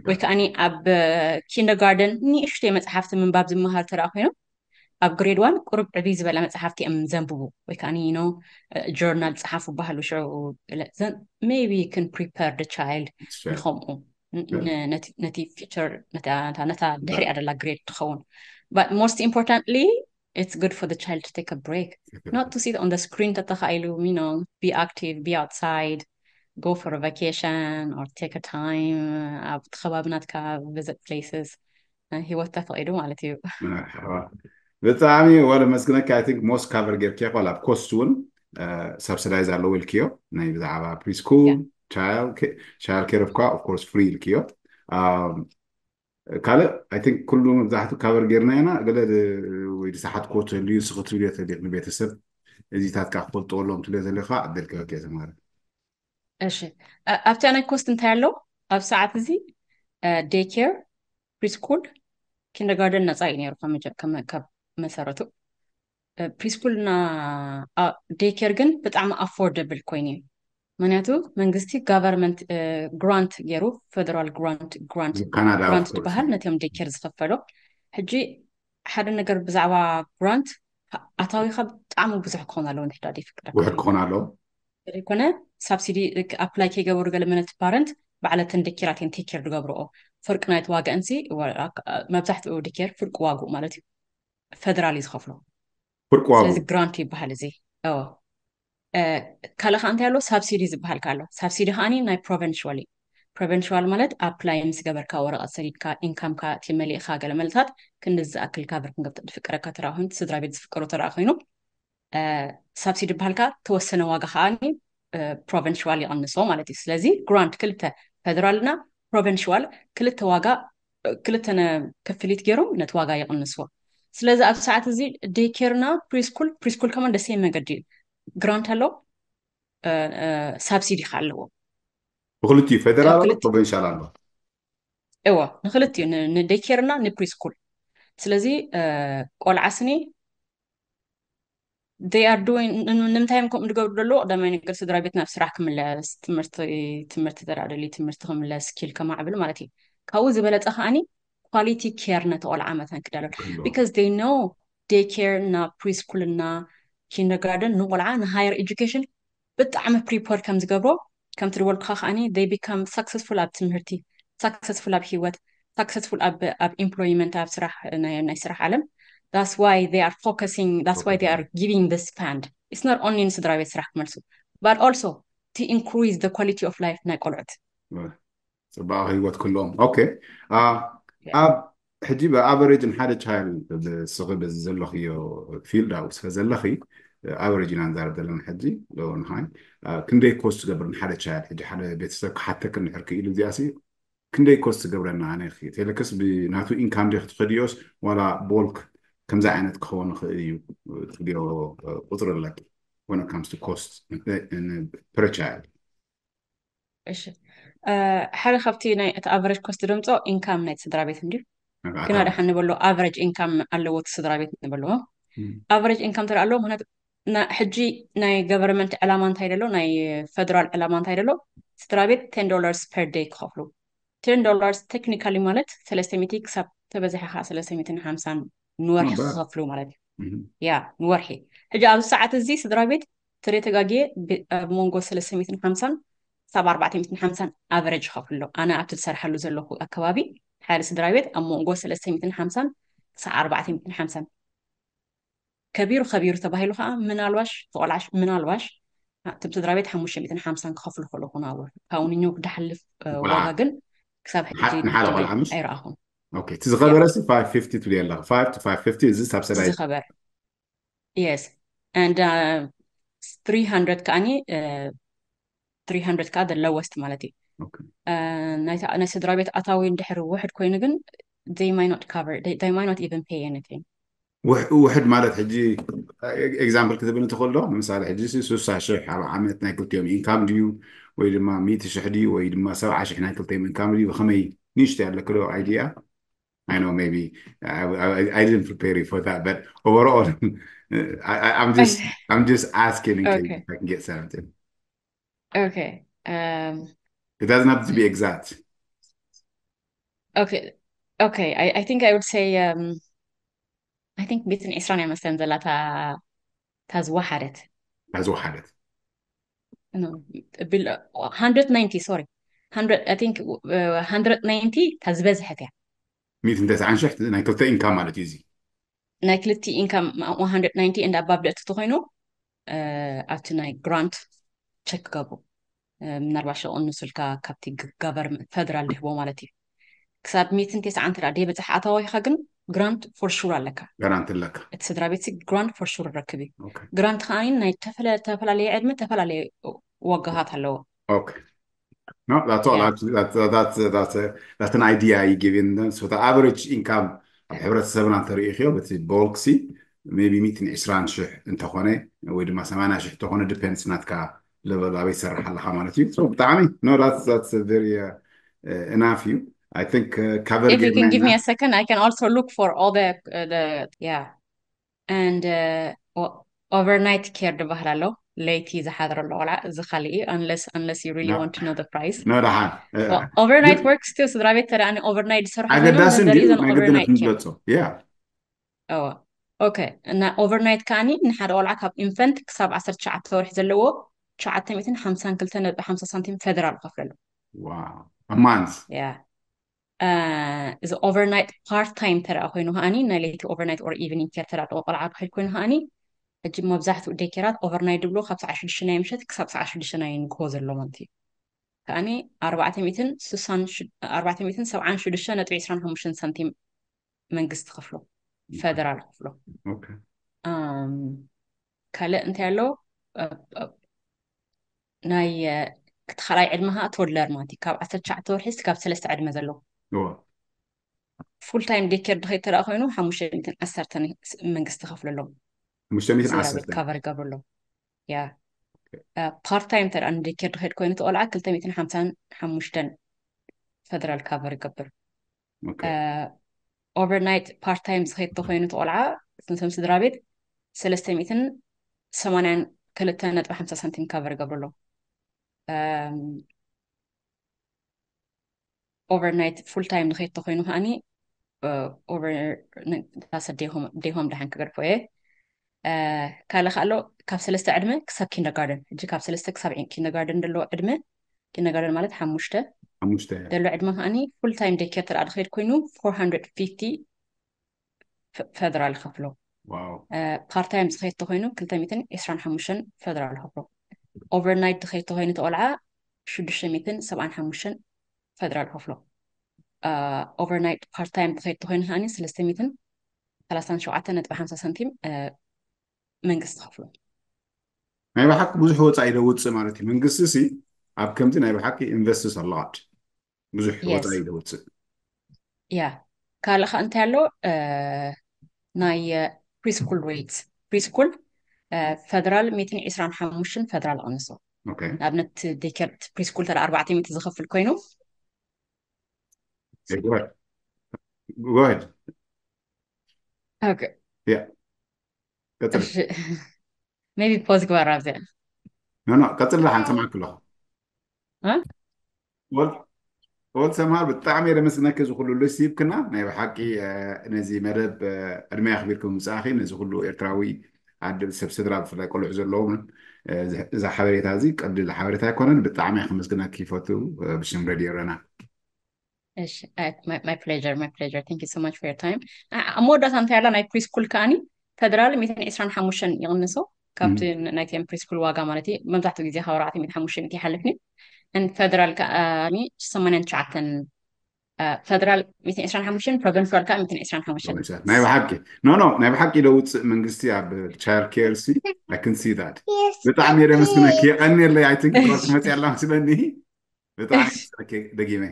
ወይ ከዓኒ ኣብ ኪንደርጋርደን ንእሽተይ መፅሓፍቲ ምንባብ ዝመሃሩ ተደኣ ኮይኖም ኣብ ግሬድ ዋን ቁሩብ ዕብይ ዝበለ መፅሓፍቲ እዮም ዘንብቡ ወይ ከዓኒ you know ጆርናል ፀሓፉ ባህሉ ሽዑ maybe you can prepare the child ንኸምኡ ነቲ future ነታ ድሕሪኣ ደላ ግሬድ ትኸውን። But most importantly it's good for the child to take a break, not to sit on the screen ተተኻኢሉ you know be active, be outside, go for a vacation or take a time ኣብ ከባቢ ናትካ visit places ህይወት ተፈቒዱ ማለት እዩ። ብጣዕሚ ወለ መስግነካ። I think most cover ጌርክዮ ቆል ኣብ ኮስት እውን ሳብሲዳይዝ ኣለዎ ኢልክዮ ናይ ብዛዕባ ፕሪስኩል ቻይልድ ኬር of course free ኢልክዮ። ካልእ I think ኩሉ መብዛሕቱ ካቨር ጌርና ኢና። ገለ ወይ ዝሰሓትኮ ትህልዩ ንስኺ ትብልዮ ተሊኽ ንቤተሰብ እዚታት ከዓ ክፈልጥዎ ኣለዎም ትብልዮ ተሊኻ ዕድል ክህበኪ እየ ተማሪ። እሺ ኣብቲ ናይ ኮስት እንታይ ኣሎ? ኣብ ሰዓት እዚ ዴይ ኬር፣ ፕሪስኩል፣ ኪንደርጋርደን ነፃ እዩ ነይሩ ካብ መሰረቱ። ፕሪስኩል እና ዴይ ኬር ግን ብጣዕሚ ኣፎርደብል ኮይኑ እዩ። ምክንያቱ መንግስቲ ጋቨርንመንት ግራንት ገይሩ ፌደራል ግራንት ግራንት ዝበሃል ነቲኦም ዴይ ኬር ዝኸፈሎ። ሕጂ ሓደ ነገር ብዛዕባ ግራንት ኣታዊኻ ብጣዕሚ ብዙሕ ክኾን ኣለዎ ንሕዳድ ይፍቅደካ ክኾን ኣለዎ ዘይኮነ ሳብሲዲ ኣፕላይ ከይገበሩ ገለ መነት ፓረንት ባዕለተን ዴይ ኬራት እየን ቴክ ኬር ዝገብርኦ። ፍርቂ ናይቲ ዋጋእንሲ መብዛሕትኡ ዴይ ኬር ፍርቂ ዋግኡ ማለት እዩ ፌደራል እዩ ዝኸፍሎ። ፍርቂ ዋግኡ ስለዚ ግራንት ይበሃል እዚ። እዎ ካልእ ከዓ እንታይ ኣሎ? ሳብሲዲ ዝበሃል ኣሎ። ሳብሲዲ ከዓኒ ናይ ፕሮቨንሽዋል እዩ። ፕሮቨንሽዋል ማለት ኣፕላይ ምስ ገበርካ ወረቐት ሰዲድካ ኢንካምካ እቲ መሊእካ ገለ መልታት ክንዲ ዝኣክል ካቨር ክንገብጥ ዝፍቀደካ ተራ ኮይኑ ስድራ ቤት ዝፍቀዶ ተራ ኮይኑ ሳብሲዲ በሃልካ ተወሰነ ዋጋ ከዓኒ ፕሮቨንሽዋል ይቐንሶ ማለት እዩ። ስለዚ ግራንት ክልተ ፌደራልና ፕሮቨንሽዋል ክልተ ዋጋ ክልተ ክፍሊት ገይሮም ነቲ ዋጋ ይቕንስዎ። ስለዚ ኣብ ሰዓት እዚ ዴይኬርና ፕሪስኩል ፕሪስኩል ከማን ደሴም መገዲ እዩ። ግራንት ኣሎ ሳብሲዲ ከ ኣለዎ። ብክልቲኡ ፌደራል ኣሎ ፕሮቨንሻል ኣሎ። እዎ ንክልቲኡ ንዴይኬርና ንፕሪስኩል። ስለዚ ቆልዓ ስኒ they are doing ንምንታይ እዮም ከምኡ ዝገብሩ ዘለዉ? ቀዳማይ ነገር ስድራ ቤት ናብ ስራሕ ክምለስ፣ ትምህርቲ ትምህርቲ ተዳደሊ ትምህርቲ ክምለስ፣ ስኪል ከማዕብል ማለት እዩ። ካብኡ ዝበለፀ ከዓኒ quality care ነቲ ቆልዓ መታን ክዳሎ። Because they know day care እና preschool እና kindergarten ንቆልዓ ን higher education ብጣዕሚ prepare ከም ዝገብሮ፣ ከምቲ ዝበልኩኻ ከዓኒ they become successful ኣብ ትምህርቲ፣ successful ኣብ ሂወት፣ successful ኣብ ኣብ employment፣ ኣብ ስራሕ፣ ናይ ናይ ስራሕ ዓለም። That's why they are focusing, that's why they are giving this fund. It's not only ንስድራ ቤት ስራሕ ክመልሱ, but also to increase the quality of life ናይ ቆልዑት። ጽባቐ ህይወት ክህልዎም። Okay. ኣብ ሕጂ ብ average ንሓደ child፣ ስኺ በዚ ዘለኽዮ field ኣብኡ ስለ ዘለኺ፣ average ኢና ንዛረብ ዘለና ሕጂ። ዶ ንሃይ ክንደይ cost ትገብር ንሓደ child? ሕጂ ሓደ ቤተሰብ ክሓተክ እንድሕር ክኢሉ፣ እዚኣሲ ክንደይ cost ትገብረና? ኣነ ኺ ቴለክስ ብናቱ income ዲ ክትኸድዮስ ዋላ bulk ከምዚ ዓይነት ክኸውን ይኽእል እዩ ትብልዮ ቁፅሪ ኣለኪ? When it comes to cost per child። እሺ፣ ሓደ ካብቲ ናይ እቲ average cost ድምፆ income ናይ ስድራ ቤት እንድዩ። ግን ኣደ ሓን ንበሎ average income ኣለዎ እቲ ስድራ ቤት ንበሎ። Average income ተደኣ ኣለዎ። ምክንያቱ ሕጂ ናይ government ዕላማ እንታይ ደሎ፣ ናይ federal ዕላማ እንታይ ደሎ? ስድራ ቤት ten dollars per day ክኸፍሉ። Ten dollars technically ማለት ሰለስተ ሚእቲ ክሳብ ተበዝሐ ከዓ ሰለስተ ሚእትን ሓምሳን ንወርሒ ክኸፍሉ ማለት እዩ። ያ፣ ንወርሒ። ሕጂ ኣብዚ ሰዓት እዚ ስድራ ቤት፣ ተደይ ተጋግየ፣ ኣብ መንጎ ሰለስተ ሚእትን ሓምሳን ክሳብ ኣርባዕተ ሚእትን ሓምሳን average ይኸፍሉ ኣሎ። ኣነ ኣብቲ ዝሰርሓሉ ዘለኹ ኣከባቢ ሓደ ስድራ ቤት ኣብ መንጎ ሰለስተ ሚእትን ሓምሳን ክሳብ ኣርባዕተ ሚእትን ሓምሳን፣ ከቢሩ ከቢሩ ተባሂሉ ከዓ ምናልባሽ ተቆላሽ ምናልባሽ እቶም ስድራ ቤት ሓሙሽተ ሚእትን ሓምሳን ክኸፍሉ ክኽእሉ ይኾኑ ኣብ ወርሒ። ካብኡ ንኛው ክዳሓልፍ ዋጋ ግን ክሳብ ሕጂ ኣይረኣኹን። Okay፣ እቲ ዝኸበረ five fifty ትብል ኣለኻ። Five to five fifty፣ እዚ ሳብሰዳይ ዝኸበር። Yes, and three hundred ከዓኒ፣ three hundred ከዓ the lowest ማለት እዩ። ናይ ስድራ ቤት ኣታዊ እንድሕር ውሕድ ኮይኑ ግን they might not cover, they might not even pay anything. ውሕድ ማለት ሕጂ example ክትብል እንትኽእል ዶ? ንምሳሌ ሕጂ ስሳ ሽሕ ኣብ ዓመት ናይ ክልቲኦም income ድዩ፣ ወይ ድማ ሚእቲ ሽሕ ድዩ፣ ወይ ድማ ሰብዓ ሽሕ ናይ ክልቲኦም income ድዩ? ብኸመይ ንእሽቶ ያለክ ዶ idea? I know maybe I, I, I didn't prepare you for that, but overall, I, I, I'm just I'm just asking in case I can get something. Okay. Um, It doesn't have to be exact. Okay. Okay. I, I think I would say, um, I think ሚእትን ዕስራን እያ መሰለኒ ዘላ እታ ዝወሓደት። እታ ዝወሓደት። No, below hundred ninety, sorry. Hundred, I think, uh, hundred ninety እታ ዝበዝሐት እያ። ሚእትን ተስዓን ሽሕ ናይ ክልተ income ማለት እዩ እዚ። ናይ ክልቲ income one hundred ninety and above ልእቲ ተኾይኑ ኣብቲ ናይ grant check ገብሩ። ምናልባት ሸቕንሱልካ ካብቲ government federal ድህቦ ማለት እዩ። ክሳብ ሚእትን ተስዓን እንተ ደኣ ደይበፅሕ ኣታዊኻ ግን grant for sure ኣለካ። Grant ኣለካ። እቲ ስድራ ቤት grant for sure ረክብ እዩ። Grant ከዓ ናይ ዝተፈላለየ ዕድመ ዝተፈላለየ ዋጋታት ኣለዎ። Okay. No, that's all. That's, that's, that's, that's, a, that's an idea you giving them. So the average income ኣብ ሕብረተሰብና እንተርእኽዮ በቲ bulk ሲ maybe ሚእትን ዕስራን ሽሕ እንተኾነ ወይ ድማ ሰማንያ ሽሕ እንተኾነ depends ናትካ level ኣበይ ትሰርሕ ኣለኻ ማለት እዩ። So ብጣዕሚ no, that's that's a very uh, uh, enough you. I think uh, cover If you can give me a second, I can also look for all the uh, the yeah. And uh, overnight care ዝበሃል ኣሎ። ለይቲ ዝሓድረሉ ቆልዓ እዚ ካልእ እዩ። Unless unless you really want to know the price. No, ደሓን overnight works too። ስድራ ቤት ተደኣ overnight ዝሰርሑ ኣገዳሲ እንድዩ። ናይ ግድነት ንግለጾ። Yeah. እወ። Okay። እና overnight ከዓኒ ንሓደ ቆልዓ ካብ infant ክሳብ ዓሰርተ ትሽዓተ ወርሒ ዘለዎ ትሽዓተ ሚእትን ሓምሳን ክልተ ነጥቢ ሓምሳ ሳንቲም federal ይኸፍለሉ። Wow. A month. Yeah. እዚ overnight part time ተደኣ ኮይኑ ከዓኒ ናይ ለይቲ overnight or evening care ተደኣ ቆልዓ ክኸይድ ኮይኑ ከዓኒ ሕጂ መብዛሕትኡ day care ኣት overnight ድብሎ ካብ ሰዓት ሽዱሽተ ናይ ምሸት ክሳብ ሰዓት ሽዱሽተ ናይ ንግሆ ዘሎ ማለት እዩ። ከዓኒ ኣርባዕተ ሚእትን ሰብዓን ሽዱሽተ ነጥቢ ዕስራን ሓሙሽተን ሳንቲም መንግስቲ ክፍሎ፣ federal ክፍሎ። ካልእ እንታይ ኣሎ? ናይ እቲ ካልኣይ ዕድመ ከዓ toddler ማለት እዩ። ካብ ዓሰርተ ትሽዓተ ወርሒ እስካብ ሰለስተ ዕድመ ዘለዉ full time day care ድኸይድ ተደኣ ኮይኑ ሓሙሽተ ሚእትን ዓሰርተ መንግስቲ ከፍለሎም። ሓሙሽተ ሚእትን ዓሰርተ cover ይገብርሎም። ያ part time ተደኣ ን day care ድኸይድ ኮይኑ ተቆልዓ ክልተ ሚእትን ሓምሳን ሓሙሽተን federal cover ይገብር። Overnight part time ዝኸይድ ተኮይኑ ተቆልዓ ንሶም ስድራ ቤት ሰለስተ ሚእትን ሰማንያን ክልተ ነጥቢ ሓምሳ ሳንቲም cover ይገብርሎም። Overnight full time ዝኸይድ ተኮይኑ ከዓኒ over that's a day home day home ድሓን ክገድፎ እየ። ካልእ ከ ኣሎ ካብ ሰለስተ ዕድመ ክሳብ ኪንደርጋርደን። ሕጂ ካብ ሰለስተ ክሳብ ኪንደርጋርደን ዘሎ ዕድመ፣ ኪንደርጋርደን ማለት ሓሙሽተ ሓሙሽተ ዘሎ ዕድመ ከዓኒ full time day care ተደኣ ዝኸይድ ኮይኑ four hundred fifty ፈደራል ይኸፍሎ። ዋው part time ዝኸይድ ተኮይኑ ክልተ ሚእትን ዕስራን ሓሙሽተን ፈደራል ይኸፍሎ። Overnight ዝኸይድ ተኮይኑ ተቆልዓ ሽዱሽተ ሚእትን ሰብዓን ሓሙሽተን ፈደራል ይኸፍሎ። Overnight part time ዝኸይድ ተኮይኑ ከዓኒ ሰለስተ ሚእትን ሰላሳን ሸውዓተን ነጥቢ ሓምሳ ሳንቲም መንግስቲ ይኸፍሎ። ናይ ብሓቂ ብዙሕ ወፃኢ ደውፅእ ማለት እዩ። መንግስቲ ሲ ኣብ ከምዚ ናይ ብሓቂ invest a lot፣ ብዙሕ Yes. ወፃኢ ደውፅእ። ያ ካልእ ከ እንታይ ኣሎ? ናይ preschool rate፣ preschool ፈደራል ሚእትን ዕስራን ሓሙሽተን ፈደራል ይቕንሶ። Okay. ንኣብነት day care preschool ተደኣ ኣርባዕተ ሚእቲ ዝኸፍል ኮይኑ Hey, go ahead. Go ahead. Okay. Yeah. ቀጥል። እሺ maybe pause ግበር ኣብዚኣ። No, no, ቀጥል። ደሓን ሰማዕክ ኣለኹ። እ? ወል ወል ሰምሃር፣ ብጣዕሚ እየ ደመስግነኪ እዚ ኩሉ ልስ ሂብክና። ናይ ብሓቂ ነዚ መደብ ዕድመ ኣኽቢርኩም ምምጻእኺ፣ ነዚ ኩሉ ኤርትራዊ ዓዲ ሰብ ስድራ ብፍላይ ቆልዑ ዘለዎም እዛ ሓበሬታ እዚ ቀሊል ሓበሬታ ኣይኮነን። ብጣዕሚ እየ ከመስግነኪ ይፈቱ ብሽም ሬድዮ ረና። እሺ my pleasure, my pleasure, thank you so much for your time። ኣብ መወዳእታ እንታይ ኣላ ናይ preschool ከዓኒ ፈደራል ሚእትን ዕስራን ሓሙሽተን ይቕንሶ ካብቲ ናይቲኦም preschool ዋጋ ማለት እዩ። መብዛሕትኡ ግዜ ካብ ኣርባዕተ ሚእቲ ሓሙሽተ ሚእቲ ይሓልፍኒ። ፈደራል ከዓኒ ሰማንያን ትሽዓተን፣ ፈደራል ሚእትን ዕስራን ሓሙሽተን፣ provincial ከዓ ሚእትን ዕስራን ሓሙሽተን። ናይ ብሓቂ no no ናይ ብሓቂ ደውፅእ መንግስቲ ኣብ child care ሲ I can see that። ብጣዕሚ እየ ደመስግነኪ። የቐንየለይ። I think ክመፅእ ያላ መስለኒ። ብጣዕሚ ደጊመ